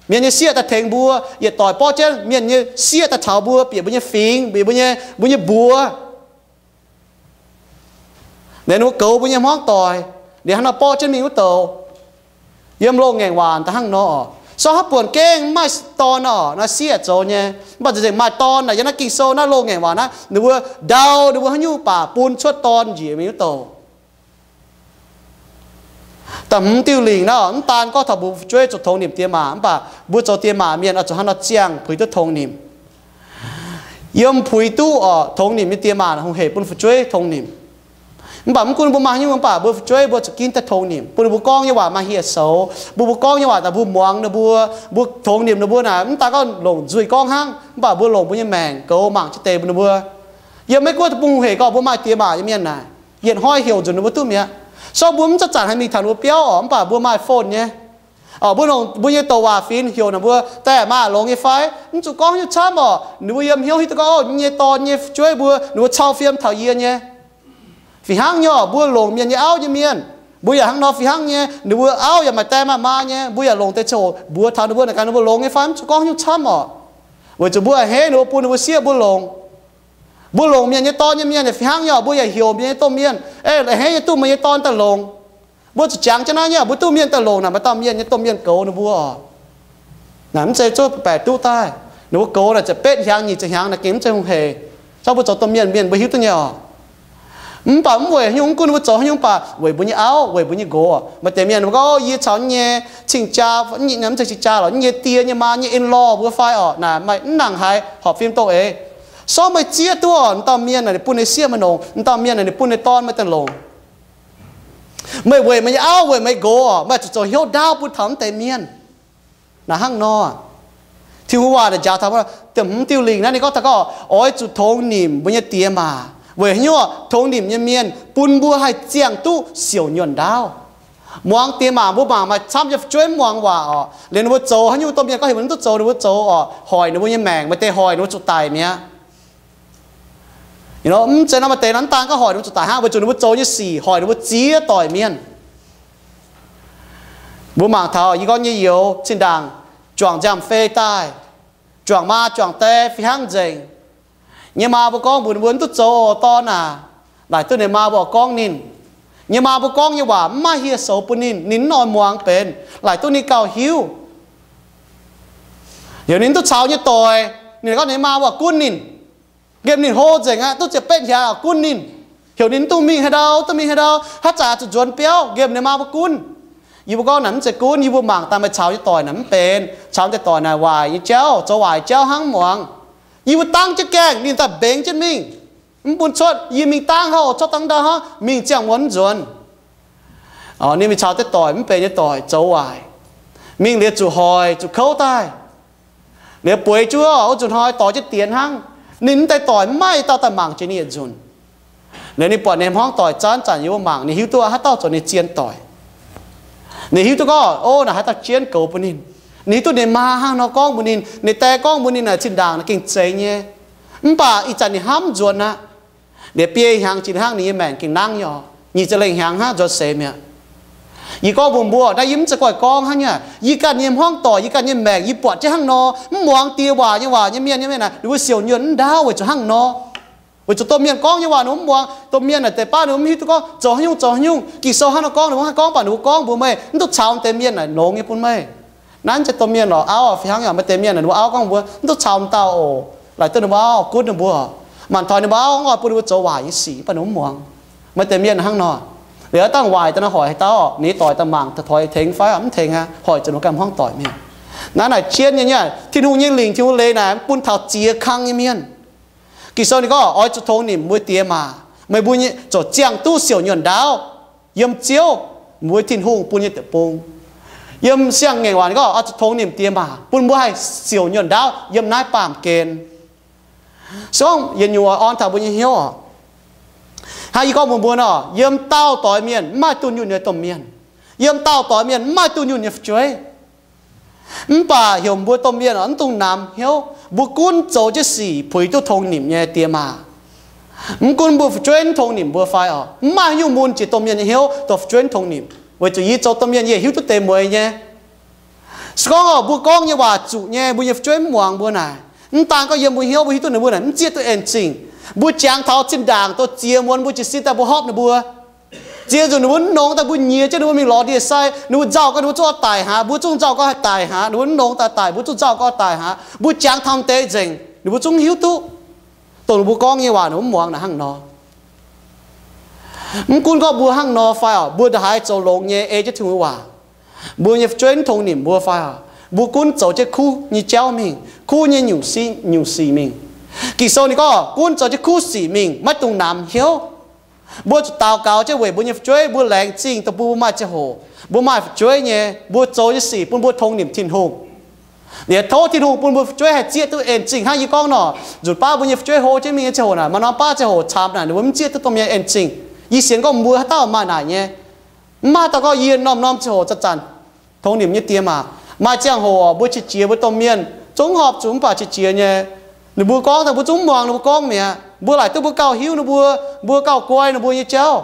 Mienh nyei sieqv daaih tengx mbuo, yietc doic borqv jienv mienh nyei sieqv daaih taux mbuo, bieqc mbuo nyei fingx, bieqc mbuo nyei, mbuo nyei mbuox. Ninh mbuo goux mbuo nyei hmuangv doic, ninh hnangv nor borqv jienv mingh wuov douc. Yiem loz-ngaengc waac daaih hnangv nor. Sorng haav buonc gengh mv maaih dorn oc, naaiv sieqv zoux nyei. Mv baac nzengc maaih dorn naaic, yiem naaiv Ging-Sou naaiv loz-ngaengc waac naaiv, ninh mbuo ndau ninh mbuo haaix nyungc baac bun cuotv dorn njiec mingh wuov douc. Da'hmz diuh lingc naaiv mv daan gorngv taux mbuo fu'jueiv zoux tongx nimc diex maac, mv baac mbuo zoux diex maac mienh oix zuqc hnangv nor ziangh puix duqv tongx nimc. Yiem puix duqv oc, tongx nimc nyei diex maac hungh hec bun fu'jueiv tongx nimc. Mv baac mv gunv mbuo maaih haaix nyungc, mv baac mbuo fu'jueiv mbuo zuqc ginv daaih tongx nimc, bun ninh mbuo gorngv nyei waac maaih hieh soux, bun mbuo gorngv nyei waac daaih mbuo muangx ninh mbuo, mbuo tongx nimc ninh mbuo naaic, mv daan gorngv longc nzuih gorngv hnangv, mv baac mbuo longc mbuo nyei maengc goux mangc jienv deix bun ninh mbuo. Yiem Meiv Guoqv deic-bung hungh hec gorngv mbuo maaih diex maac nyei mienh naaic, yietc hnoi heuc nzunc ninh mbuo duqv mi'aqv. Sorng mbuo mv zanc-zanc haih mingh taux ninh mbuo biauv oc, mv baac mbuo maaih phone nyei. Oc, mbuo longc mbuo nyei douc waac fingx heuc ninh mbuo, Die maa longx nyei fai? Mv zuqc gorngv nyungc camv oc. Ninh mbuo yiem hnyouv hiuv duqv gorngv, Ov, yie nyei dorn nyei fu'jueiv mbuo, ninh mbuo cau fiem taux yie nyei. Fih hnangv nyei oc, mbuo longc mienh nyei auv nyei mienh, mbuo yaac hnangv nor fih hnangv nyei. Ninh mbuo auv yaac maaih die maaih maa nyei, mbuo yaac longc deix ziangh hoc mbuox taux ninh mbuo naaic gaax ninh mbuo longx nyei fai, mv zuqc gorngv nyungc camv oc. Weic zuqc mbuo a'hneiv ninh mbuo bun ninh mbuo sieqv mbuo longc. Mbuo longc mienh nyei dorn nyei mienh yaac fih hnangv nyei oc, mbuo yaac heuc mienh nyei domh mienh, Ei, a'hneiv nyei duqv meih nyei dorn daaih longc. Mbuo zuqc jangx jienv naaiv nyei, mbuo duqv mienh daaih longc naaic, maaih dauh mienh nyei domh mienh goux ninh mbuo oc. Naaic mv zeiz zuov baeqc duqv daaih. Ninh mbuo goux naaic ziepc betv hnyangx nyic ziepc hnyangx naaic gengh mv zeiz hungh hec. Zorqv mbuo zoux domh mienh, mienh mbuo hiuv duqv nyei oc. Mv baac mv weic haaix nyungc, mv gunv ninh mbuo zoux haaix nyungc, mv baac weic mbuo nyei auv, weic mbuo nyei nqox. Maaih deix mienh mbuo gorngv, Yie caux yie nyei cing-jaa, mv zeiz cing-jaa lorqc, yie nyei die nyei maa nyei in-law mbuo fai oc, naaic maaih mv nangc haaix horpc fim doh eix. Sorng meih zieqv duqv oc, m'dauh mienh naaic ninh bun ninh sieqv meih longc, m'dauh mienh naaic ninh bun ninh dorn meih daaih longc. Meih weic meih nyei auv, weic meih nqox oc, meih zuqc zoux hnyouv ndaauv bun taux mv deix mienh. Naaic hnangv nor, Tin-Hungh waac naaic njaaux taux, da'hmz diuh lingc naaiv ninh gorngv taux gorngv oix zuqc tongx nimc mbuo nyei diex maac. Weic haaix nyungc? Tongx nimc nyei mienh bun mbuo haih ziangh duqv siouc nyuonh ndaauv. Muangx diex maac, mbuo mangc maaih camv nyei fu'jueiv mv muangx waac oc, liemh ninh mbuo zoux haaix nyungc domh mienh gorngv heuc mbuo mv duqv zoux, ninh mbuo zoux oc, hoic ninh mbuo nyei maengc, maaih deix hoic ninh mbuo zuqc daic mi'aqv. Mv zeiz nor, maaih deix nor mv daan gorngv hoic ninh mbuo zuqc daic hnangv, weic zuqc ninh mbuo zoux nyei sic hoic ninh mbuo ziex doic mienh. Mbuo mangc taux yie gorngv nyei youz zinh ndaangc juangc nziaamv-fei daaih, juangc maa juangc die fih hnangv nzengc. Nyei maa mbuo gorngv mbuox ninh mbuo, Mv duqv zoux oc, dorn aac. Laaic duqv ninh maa mbuo oix gorngv ninh. nyei maa mbuo gorngv nyei waac mv maaih hieh soux bun ninh, ninh mv oix muangx benx, laaic duqv ninh gauh hiuv. Heuc ninh duqv caux nyei doic, ninh gorngv ninh maa mbuo gunv ninh, nqemh ninh hlo nzengc aqv, duqv ziepc betv hiaangx gunv ninh, heuc ninh duqv mingh haaix ndau, duqv mingh haaix ndau, haaix zanc zuqc nzuonx biauv, nqemh ninh maa mbuo gunv. Yie mbuo gorngv naaic mv zeiz gunv, yie mbuo mangc daaih meih caux nyei doic naaic mv benx, caux nyei doic naaic waaic nyei jauv, zoux waaic jauv hnangv muangx. Yie mbuo dangv jienv gaengh ninh daaih mbengx jienv mingh, mv bun cuotv. Yie mingh dangv hnangv, cuotv dangv ndau hnangv, mingh ziangh muonz mv nzuonx. Ninh mingh caux deix doic mv benx nyei doic zoux waaic, mingh liuz zuqc hoic zuqc kouv daaih. Liuz bueix juov wuov nzunc hnoi dorh jienv dienx hnangv, ninh mv deix doic mv maaih dauh daaih mangc jiex ninh yietc nzunc. Liuz ninh buatc ninh hmuangv doic zanc-zanc yiem wuov mangc, ninh hiuv duqv haaix dauh zoux ninh zien doic. Ninh hiuv duqv gorngv, o, naaic haaix dauh jienv goux bun ninh. Ninh hiuv duqv ninh maa hnangv nor gorngv mbuox ninh, ninh die gorngv mbuox ninh naaic zinh ndaangc naaic gengh zeiz nyei. Mv baac ih zanc ninh hnamv nzuonx aqv. Liuz biei hnyangx jiex hnangv ninh nyei maengc gengh nangv nyei oc. Nyic ziepc lengh hnyangx hnangv nzuonx seix mi'aqv. Yie gorngv mbuox mbuo, naaiv yie mv zeiz goiv gorngv hnangv nyei. Yie ganh nyei hmuangv doic, yie ganh nyei maengc, yie buatc jienv hnangv nor, mv muangx die waac nyei waac nyei mienh nyei mienh naaic, ninh mbuo siouc nyuonh mv ndaauv weic zuqc hnangv nor. Weic zuqc domh mienh gorngv nyei waac ninh mbuo mv muangx. Domh mienh naaic deix baav ninh mbuo mv hiuv duqv gorngv zoux haaix nyungc, zoux haaix nyungc. Ging-Sou hnangv nor gorngv, ninh mbuo haih gorngv baac ninh mbuo gorngv mbuox meih, mv duqv caux deix mienh naaic longx nyei bun meih. Naaiv zeiz domh mienh lorz auv fih hnangv yaac maaih deix mienh naaic ninh mbuo auv gorngv mbuo, mv duqv caux m'dauh oc. Laaic duqv ninh mbuo auv gunv ninh mbuo. Manc-taux ninh mbuo auv oix bun ninh mbuo zoux waaic nyei sic, mv baac ninh mbuo mv muangx. Maaih deix mienh hnangv nor. Liuz dangh waaic daaih nor hoic haaix dauh, ninh nyei doic daaih mangc, daaih tengx fai mv tengx aqv, hoic zuqc ninh ganh hmuangv doic mienh. Naaiv naaic jienv nyei, Tin-Hungh nyei lingc, Tin-Hungh leiz naaic mv bun taux ziex kang nyei mienh. Ging-Sou ninh gorngv, oix zuqc tongx nimc mbuo die maa. Meih mbuo nyei ziangh duqv siouc nyuonh ndaauv yiem Ziouv, mbuo Tin-Hungh bun nyei deic-bung. Yiem Siang-Ngaengc Waac ninh gorngv, oix zuqc tongx nimc die maa, bun mbuo haih siouc nyuonh ndaauv yiem naaiv baamh gen. Se gorngv yietc nyungc oix orn taux mbuo nyei hnyouv oc. Hnangv yie gorngv mbuox mbuo nor, yiem daauh doix mienh mv maaih dunh yunh nyei domh mienh. Yiem daauh doix mienh mv maaih dunh yunh nyei fu'jueiv. Mv baac heuc mbuo domh mienh oc, mv dungx namx hnyouv. Mbuo gunv zoux jienv sic puix duqv tongx nimc nyei die maa. Mv gunv mbuo fu'jueiv mv tongx nimc mbuo fai oc, mv maaih haaix nyungc mun jiex domh mienh nyei hnyouv dongh fu'jueiv mv tongx nimc. Weic zuqc yie zoux domh mienh yie hiuv duqv deix mueiz nyei. Se gorngv oc, mbuo gorngv nyei waac zuqc nyei, mbuo nyei fu'jueiv mv muangx mbuo naaic, mv daan gorngv yiem mbuo hnyouv mbuo hiuv duqv ninh mbuo naaic mv zieqv duqv en zingh. Mbuo jangx taux zinh ndaangc dongh ziex muonz mbuo jiez sin daaih mbuo hopv ninh mbuo. Ziex nzunc ninh mbuo mv nongx daaih mbuo nyiex jienv ninh mbuo mingh lorz ndie-sai, ninh mbuo nzauh gau ninh mbuo zungv oix daic hnaangx, mbuo zungv nzauh gau haih daic hnaangx, ninh mbuo mv nongx daaih daic, mbuo zungv nzauh gau daic hnaangx, mbuo jangx taux deix nzengc, ninh mbuo zungv hiuv duqv dongh ninh mbuo gorngv nyei waac ninh mbuo mv muangx naaic hnangv nor. Mv gunv gorngv mbuo hnangv nor fai oc, mbuo ndongc haaix zoux longx nyei ei jienv Tin-Hungh waac, mbuo nyei fu'jueiv mv tongx nimc mbuo fai oc, mbuo gunv zoux jienv kuv nyei jauv mingh, kuv nyei nyungc sic, nyungc sic mingh. Ging-Sou ninh gorngv gunv zoux jienv kuv sic mingh, maiv dungx namx hnyouv. Mbuo zuqc daux gaux jienv weic mbuo nyei fu'jueiv, mbuo laengz zingh dongh mbuo maaih ziangh hoc, mbuo maaih fu'jueiv nyei, mbuo zoux nyei sic bun mbuo tongx nimc Tin-Hungh. Liuz tov Tin-Hungh bun mbuo fu'jueiv haih zieqv duqv en zingh hnangv yie gorngv nor, nzunc baav mbuo nyei fu'jueiv hlo jienv mingh nyei ziangh hoc naaic, maaih norm baav ziangh hoc camx naaic ninh mbuo mv zieqv duqv domh mienh en zingh. Yie sienx gorngv mbuo haaix dauh maaih naaic nyei. Mv maaih dauh gorngv yie norm-norm ziangh hoc zanc-zanc tongx nimc nyei die maa. Maaih ziangh hoc mbuo qiex jiez mbuo domh mienh zungv horpc zuqc mv baac qiex jiez nyei. Ninh mbuo gorngv daaih mbuo zungv mv muangx ninh mbuo gorngv mi'aqv. Mbuo laaic duqv mbuo gauh hiuv ninh mbuo, mbuo gauh guai ninh mbuo nyei jauv.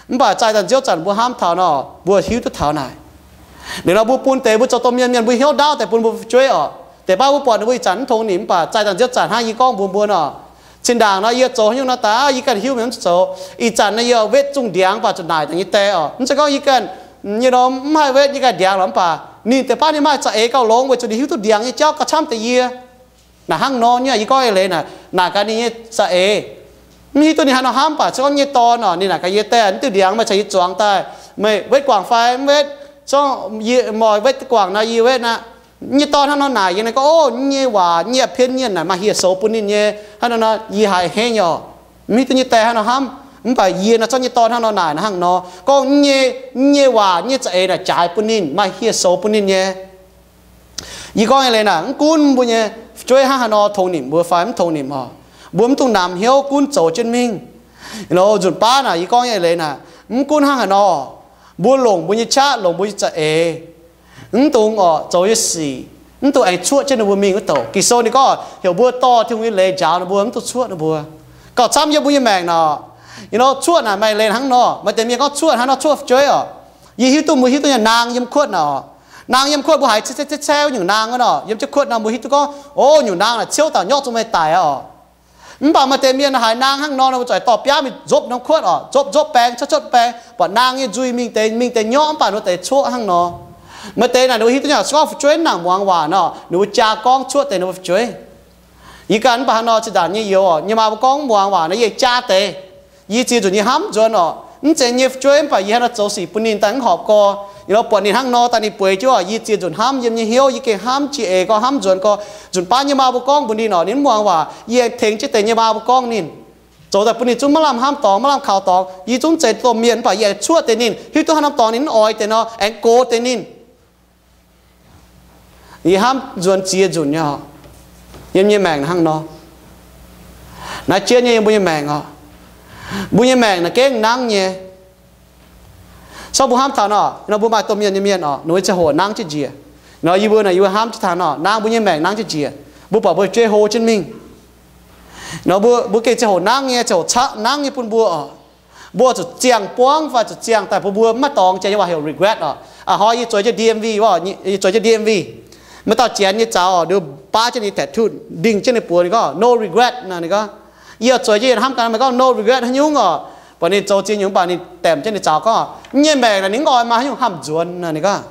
Mv baac zaih daaih nziouv zanc mbuo hnamv taux nor, mbuo hiuv duqv taux naaic. Liuz nor mbuo bun deix mbuo zoux domh mienh mienh mbuo hnyouv ndaauv deix bun mbuo fu'jueiv oc. Deix baav mbuo buatc ninh mbuo ih zanc mv tongx nimc mv baac zaih daaih nziouv zanc hnangv yie gorngv mbuox mbuo nor, zinh ndaangc nor yie zoux haaix nyungc nor daaih yie ganh hiuv mingh mv zoux. Ih zanc nor yie wetv zungh ndiangx mv baac zuqc naaic daaih nyei die oc. Mv zeiz gorngv yie ganh, nyei nor mv haih wetv yie ganh ndiangx lorqc mv baac ninh deix baav ninh maaih za'eix gauh longx weic zuqc ninh hiuv duqv ndiangx nyei jauv gauh camv deix yie. Naaic hnangv nor nyei yie gorngv eix leiz naaic, naaic gaax ninh nyei za'eix. Mv hiuv duqv ninh haaix nor hnamv baac se gorngv nyei dorn oc, ninh naaic gaax yie, die, mv diuh ndiangx meih caux yie zuangx daaih, meih wetv guangc fai mv wetv? Gorngv yie moix wetv guangc nor yie wetv aqv. Nyei dorn hnangv nor naaic yie, ninh gorngv, o, nyei waac, nyei a'pien nyienh naaic maaih hieh soux bun ninh nyei. Hnangv nor nor yie haiz henv nyei oc. Mv hiuv duqv nyei die hnangv nor hnamv, mv baac yie nor zorqv nyei dorn hnangv nor naaic hnangv nor gorngv, nyei, nyei waac, nyei za'eix naaic jaaix bun ninh, maaih hieh soux bun ninh nyei. Yie gorngv nyei leiz naaic, mv gunv mbuo nyei fu'jueiv hnangv haaix nor tongx nimc mbuo fai mv tongx nimc oc, mbuo mv dungx namx hnyouv, gunv zoux jienv mingh. Nzunc baav naaic yie gorngv nyei leiz naaic, mv gunv hnangv haaix nor, mbuo longc mbuo nyei qaqv, longc mbuo nyei za'eix, mv dungx oc zoux nyei sic, mv dungx aengx cuoqv jienv ninh mbuo mingh wuov douc. Ging-Sou ninh gorngv heuc mbuo dorh Tin-Hungh nyei leiz njaaux ninh mbuo, mv dungx cuoqv ninh mbuo. Gauh camv yiem mbuo nyei maengc nor, cuoqv naaic maaih leiz hnangv nor. Maaih deix mienh gorngv cuoqv hnangv nor, cuoqv fu'jueiv oc. Yie hiuv duqv, mbuo hiuv duqv nyei naang yiem kuotv naaic oc. Naang yiem kuotv mbuo haiz ceu ceu ceu nyungc naang wuov nor, yiem jienv kuotv nor mbuo hiuv duqv gorngv, o, nyungc naang naaic ciouv daaih nyorqv zuqc meih daic aqv oc. Mv baac maaih deix mienh haiz naang hnangv nor, ninh mbuo zuqc dorh biaav mingh nzopv norm kuotv oc, nzopv nzopv baeng cuotv cuotv baeng, buatc naang nyei nzuih mingh deix mingh deix nyorqv, mv baac ninh mbuo deix cuoqv hnangv nor. Maaih deix naaic ninh mbuo hiuv duqv nyei oc, se gorngv fu'jueiv mv nangc muangx waac nor, ninh mbuo jaa gorngv cuotv deix ninh mbuo fu'jueiv. Yie ganh mv baac hnangv nor, zinh ndaangc nyei youz oc, yie maa mbuo gorngv mv muangx waac nor, yie jaa deix. Yie ziex nzunc yie hnamv nzuonx oc, mv zeiz nyei fu'jueiv, mv baac yie hnangv nor zoux sic bun ninh daaih mv horpc gorx, yie nor buatc ninh hnangv nor daaih ninh bueix jienv oc, yie ziex nzunc hnamv yiem nyei hnyouv, yie gengh hnamv jiex eix gorx, hnamv nzuonx gorx. Nzunc baav yie maa mbuo gorngv mbuox ninh oc, ninh mv muangx waac, yie aengx tengx jienv deix yie maa mbuo gorngv ninh, zoux daaih bun ninh zungv maiv lamh hnamv dorngx, maiv lamh kaux dorngx. Yie zungv zeiz domh mienh, mv baac yie aengx cuotv deix ninh, hiuv duqv haaix norm dorngx ninh mv oix deix nor, aengx gox deix ninh. Yie hnamv nzuonx ziex nzunc nyei oc, yiem nyei maengc hnangv nor. Naaiv jienv nyei yiem mbuo nyei maengc oc. Mbuo nyei maengc naaiv gengh nangv nyei. Sorng mbuo hnamv taux nor, nor mbuo maaih domh mienh nyei mienh oc, ninh mbuo ziangh hoc nangv jienv njiec. Nor yie mbuo naaic, yie mbuo hnamv jienv taux nor, naaiv mbuo nyei maengc nangv jienv njiec. Mbuo buatc mbuo fu'jueiv hlo jienv mingh. Nor mbuo, mbuo gengh ziangh hoc nangv nyei, ziangh hoc caqv nangv nyei bun mbuo oc. Mbuo zuqc ziangh buangv fai zuqc ziangh daaih bun mbuo mv maaih dorngx jiex nyei waac heuc regret oc. A'hnoi yie zueiz jienv D M V oc, yie zueiz jienv D M V. Maaih dauh janx nyei zaux oc, ninh baav jienv ninh tattoo, ndingh jienv ninh buoz, ninh gorngv no regret naaic, ninh gorngv, yie zueiz jienv yie hnamv gaax meih gorngv no regret haaix nyungc oc. Buatc ninh zoux ziex nyungc mv baac ninh daemc jienv ninh zaux gorngv, yie nyei maengc naaic ninh mv oix maaih haaix nyungc hnamv nzuonx naaic, ninh gorngv.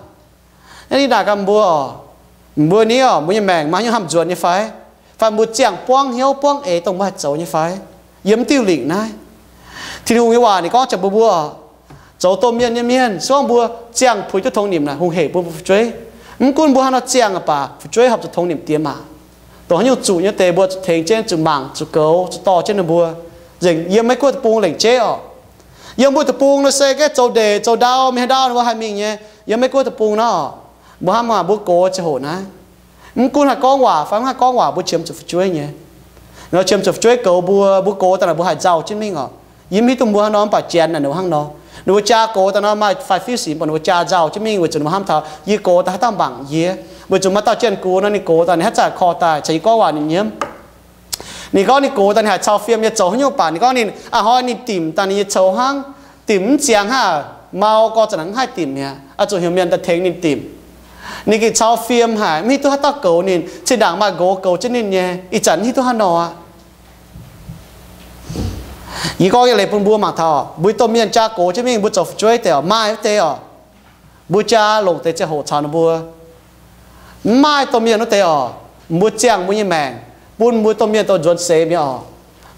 Naaiv ninh naaic gaax mbuo oc, mbuo ni oc, mbuo nyei maengc maaih haaix nyungc hnamv nzuonx nyei fai? Fai mbuo ziangh buangv hnyouv buangv eix dongh mbuo haih zoux nyei fai? Yiem mv diuh lingc naaiv, Tin-Hungh nyei waac ninh gorngv jiex mbuo mbuo oc, zoux domh mienh nyei mienh, se gorngv mbuo ziangh puix duqv tongx nimc naaic, hungh hec bun mbuo fu'jueiv. Mv gunv mbuo haaix nor ziangh aqv baac fu'jueiv horpc zuqc tongx nimc diex maac. Dongh haaix nyungc zuqc nyei deix mbuo zuqc tengx jienv, zuqc mangc, zuqc goux, zuqc dorh jienv ninh mbuo. Nzengc yiem Meiv Guoqv deic-bung lengc jeiv oc. Yiem mbuo deic-bung nor se gaeqv zoux ndeic zoux ndau, mingh haaix ndau ninh mbuo haih mingh nyei. Yiem Meiv Guoqv deic-bung nor, mbuo hnamv maah, mbuo gox ziangh hoc naaiv, mv gunv haih gorngv waac fai mv haih gorngv waac, mbuo qiemx zuqc fu'jueiv nyei. Nor qiemx zuqc fu'jueiv goux mbuo, mbuo gox daaih naaic mbuo haih nzauh jienv mingh oc. Yie mv hiuv duqv mbuo haaix nor, mv baac janx naaic ninh mbuo hnangv nor. Ninh mbuo jaa gox daaih nor maaih faix fiev sic, mv baac ninh mbuo jaa nzauh jienv mingh weic zuqc ninh mbuo hnamv taux yie gox daaih haaix dauh mangc yie. Weic zuqc maaih dauh janx-gux nor ninh gox daaih ninh haaix zanc korv daaih caux yie gorngv waac ninh nyiemv. Ninh gorngv ninh gox daaih ninh haiz cau fiem nyei, zoux haaix nyungc baac ninh gorngv ninh a'hnoi ninh dimc daaih ninh nyei coux hnangv, dimc mv ziangx hnangv, mau gorx zanc naaic mv haih dimc mi'aqv, oix zuqc heuc mienh daaih tengx ninh dimc. Ninh gengh cau fiem haic, mv hiuv duqv haaix dauh goux ninh. Zinh ndaangc maaih nqox goux jienv ninh nyei, ih zanc mv hiuv duqv haaix nor aqv. Yie gorngv nyei leiz bun mbuo mangc taux mbuo domh mienh jaa gox jienv mingh mbuo zoux fu'jueiv deix oc, maaih wuov deix oc, mbuo jaa longc deix ziangh hoc caux ninh mbuo. Mv maaih domh mienh wuov deix oc, mbuo ziangh mbuo nyei maengc, bun mbuo domh mienh dorh nzuonx seix mi'aqv oc.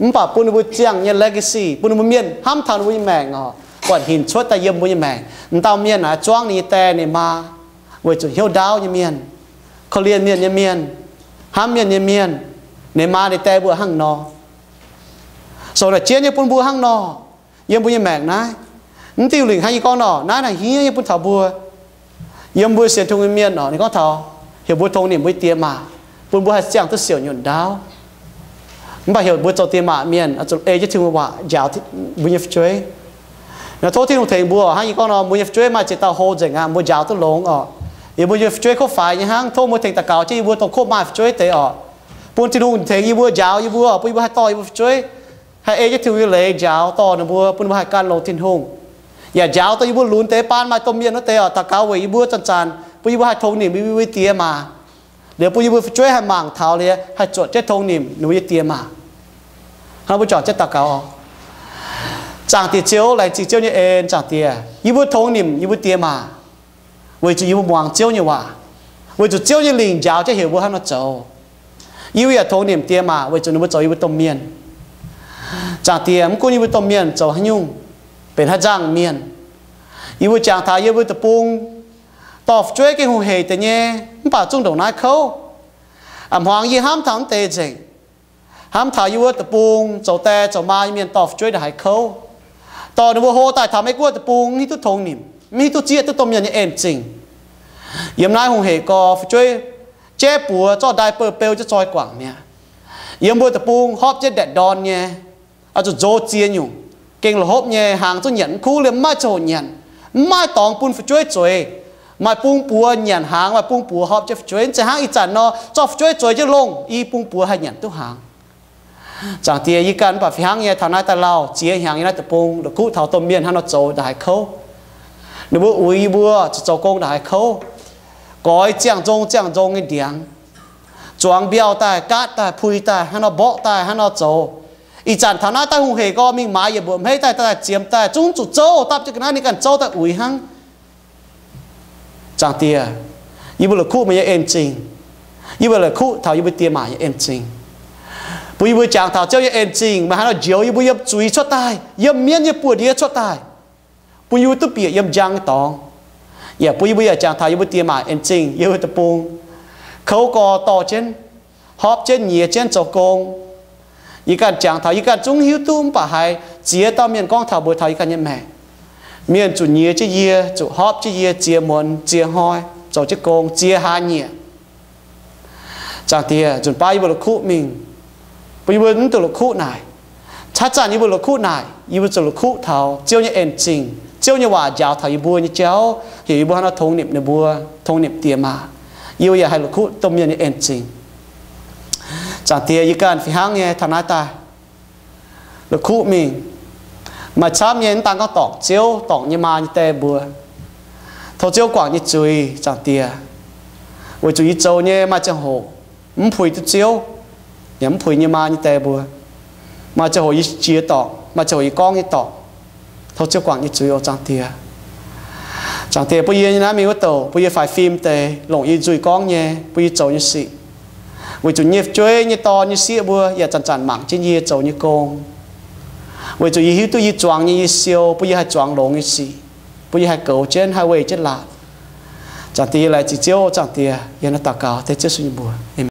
Mv baac bun ninh mbuo ziangh nyei legacy, bun ninh mbuo mienh hnamv taux ninh mbuo nyei maengc oc, buatc hinc cuotv daaih yiem mbuo nyei maengc. M'dauh mienh naaic zuangv ninh nyei die ninh maa weic zuqc hnyouv ndaauv nyei mienh, korv-lienh mienh nyei mienh, hnamv mienh nyei mienh, ninh maa ninh die mbuo hnangv nor. Sou naaic jienv nyei bun mbuo hnangv nor. Yiem mbuo nyei maengc naaiv, mv diuh lingc hnangv yie gorngv nor, naaiv naaic hniev nyei bun taux mbuo. Yiem mbuo sienx Tin-Hungh nyei mienh oc, ninh gorngv taux heuc mbuo tongx nimc mbuo nyei die maac, bun mbuo haih ziangh duqv siouc nyunc ndaauv. Mv baac heuc mbuo zoux die maac mienh zuqc ei jienv Tin-Hungh waac njaaux mbuo nyei fu'jueiv. Nor tov Tin-Hungh tengx mbuo oc. Hnangv yie gorngv nor, mbuo nyei fu'jueiv maaih ziex dauh hlo nzengc aqv, mbuo njaaux duqv longx oc. Yie mbuo nyei fu'jueiv kov faix nyei hnangv, tov mbuo tengx daux gaux jienv yie mbuo dongh kov maaih fu'jueiv deix oc, bun Tin-Hungh tengx yie mbuo njaaux yie mbuo, bun yie mbuo haih dorh yie mbuo fu'jueiv haih ei jienv Tin-Hungh nyei leiz njaaux dorh ninh mbuo, bun ninh mbuo haih gan longx Tin-Hungh. Yaac njaaux dorh yie mbuo lunx deix baan maaih domh mienh wuov deix oc, daux gaux weic yie mbuo zanc-zanc, bun yie mbuo haih tongx nimc yie mbuo nyei die maac. Liuz bun yie mbuo fu'jueiv haih mangc taux liuz haih zuotc jienv tongx nimc ninh mbuo nyei die maac. Hnangv mbuo juangc jienv daux gaux oc. Zaangc Diex Ziouv, laengz zingh Ziouv nyei en. Zaangc Diex, yie mbuo tongx nimc yie mbuo die maac weic zuqc yie mbuo muangx Ziouv nyei waac, weic zuqc Ziouv nyei lingc njaaux jienv heuc mbuo hnangv nor zoux. Yie mbuo yaac tongx nimc die maac weic zuqc ninh mbuo zoux yie mbuo domh mienh. Zaangc Diex, mv gunv yie mbuo domh mienh zoux haaix nyungc, benx haaix nzangc mienh, yie mbuo jangx taux yie mbuo deic-bung dorh fu'jueiv gengh hungh heic deix nyei, mv baac zungv ndongc naaiv kouv. A'hmuangx yie hnamv taux mv deix nzengc. Hnamv taux yie mbuo deic-bung zoux die zoux maa nyei mienh dorh fu'jueiv ndongc haaix kouv, dorh ninh mbuo hlo daaih taux Meiv Guoqv deic-bung mv hiuv duqv tongx nimc, mv hiuv duqv zieqv duqv domh mienh nyei en-zingh. Yiem naaiv hungh heic gorx, fu'jueiv jaiv buoz zorqv diaper beu jienv zoi guangc mi'aqv. Yiem mbuo deic-bung hopv jienv ndaetc ndorn nyei, oix zuqc nzox ziex nyungc, gengh la'hopv nyei, hnaangx zungv nyanc mv kuv, liemh mv maaih ziangh hoc nyanc, mv maaih dorngx bun fu'jueiv zueiz. Maaih bung buoz nyanc hnaangx, maaih bung buoz hopv jienv fu'jueiv. Mv zeiz hnangv ih zanc nor, zorqv fu'jueiv zueiz jienv longh, i bung buoz haih nyanc duqv hnaangx. Zaangc Diex, yie ganh mv baac fih hnangv nyei, taux naaiv daaih lauh ziex hnyangx yiem naaiv deic-bung, la'kuqv taux domh mienh hnangv nor zoux ndongc haaix kouv. Ninh mbuo uix yie mbuo zuqc zoux gong ndongc haaix kouv, goix ziangh nzong ziangh nzong nyei ndiangx. zuangx mbiauh daaih, gaatv daaih, puix daaih, hnangv nor mborqv daaih, hnangv nor zoux. Ih zanc taux naaiv daaih hungh hec gorx mingh maaiz yietc mbuoqc hmeiv daaih, daaih ziemx daaih, zungv zuqc zouv, dapv jienv ga'naaiv ninh ganh zouv daaih uix hnangv. Zaangc Diex, yie mbuo la'kuqv meih nyei en zingh. Yie mbuo la'kuqv taux yie mbuo die maac nyei en zingh. Bun yie mbuo jangx taux Ziouv nyei en zingh, meih haaix nor njoux yie mbuo yiem zuiz cuotv daaih, yiem mienv nyei buoz-ndiev cuotv daaih, bun yie mbuo duqv bieqc yiem njang nyei dorngx. Yaac bun yie mbuo yaac jangx taux yie mbuo die maac en zingh, yiem wuov deic-bung kouv gorx dorh jienv, hopv jienv, nyiex jienv zoux gong. Yie ganh jangx taux yie ganh zungv hiuv duqv, mv baac haiz ziex dauh mienh gorngv taux mbuox taux yie ganh nyei maengc. Mienh zuqc nyiex jienv yie, zuqc hopv jienv yie ziex muonz ziex hnoi, zoux jienv gong ziex hlaax nyieqc. Zaangc Diex, nzunc baav yie mbuo la'kuqv mingh, bun yie mbuo mv dungx la'kuqv naaic. Caaiv zanc yie mbuo la'kuqv naaic, yie mbuo zuqc la'kuqv taux Ziouv nyei en zingh. Ziouv nyei waac njaaux taux yie mbuo nyei jauv, heuc yie mbuo haaix nor tongx nimc ninh mbuo, tongx nimc die maac. Yie mbuo yaac haih la'kuqv domh mienh nyei en zingh. Zaangc Diex, yie ganh fih hnangv nyei taux naaiv daaih la'kuqv mingh. Maaih camv nyei mv daan gorngv dorngc Ziouv, dorngc nyei maa nyei die mbuo, tov Ziouv guangc nyei zuiz, Zaangc Diex. Weic zuqc yie zoux nyei maaih ziangh hoc mv puix duqv Ziouv, yaac mv puix nyei maa nyei die mbuo. Maaih ziangh hoc yie jiex dorngc, maaih ziangh hoc yie gorngv nyei dorngc. Tov Ziouv guangc nyei zuiz oc, Zaangc Diex. Zaangc Diex, bun yie nyei naaiv mingh wuov douc, bun yie faix fim deix, longc yie nzuih gorngv nyei, bun yie zoux nyei sic. Weic zuqc nyei fu'jueiv nyei dorn nyei sieqv mbuo yaac zanc-zanc mangc jienv yie zoux nyei gong. Weic zuqc yie hiuv duqv yie zuangx nyei yie siou, bun yie haih zuangx longx nyei sic, bun yie haih goux jienv, haih weih jienv laatc. Zaangc Diex, yie laengz zingh Ziouv, Zaangc Diex. Yie naaiv daux gaux dengv Ziouv Yesu nyei mbuox.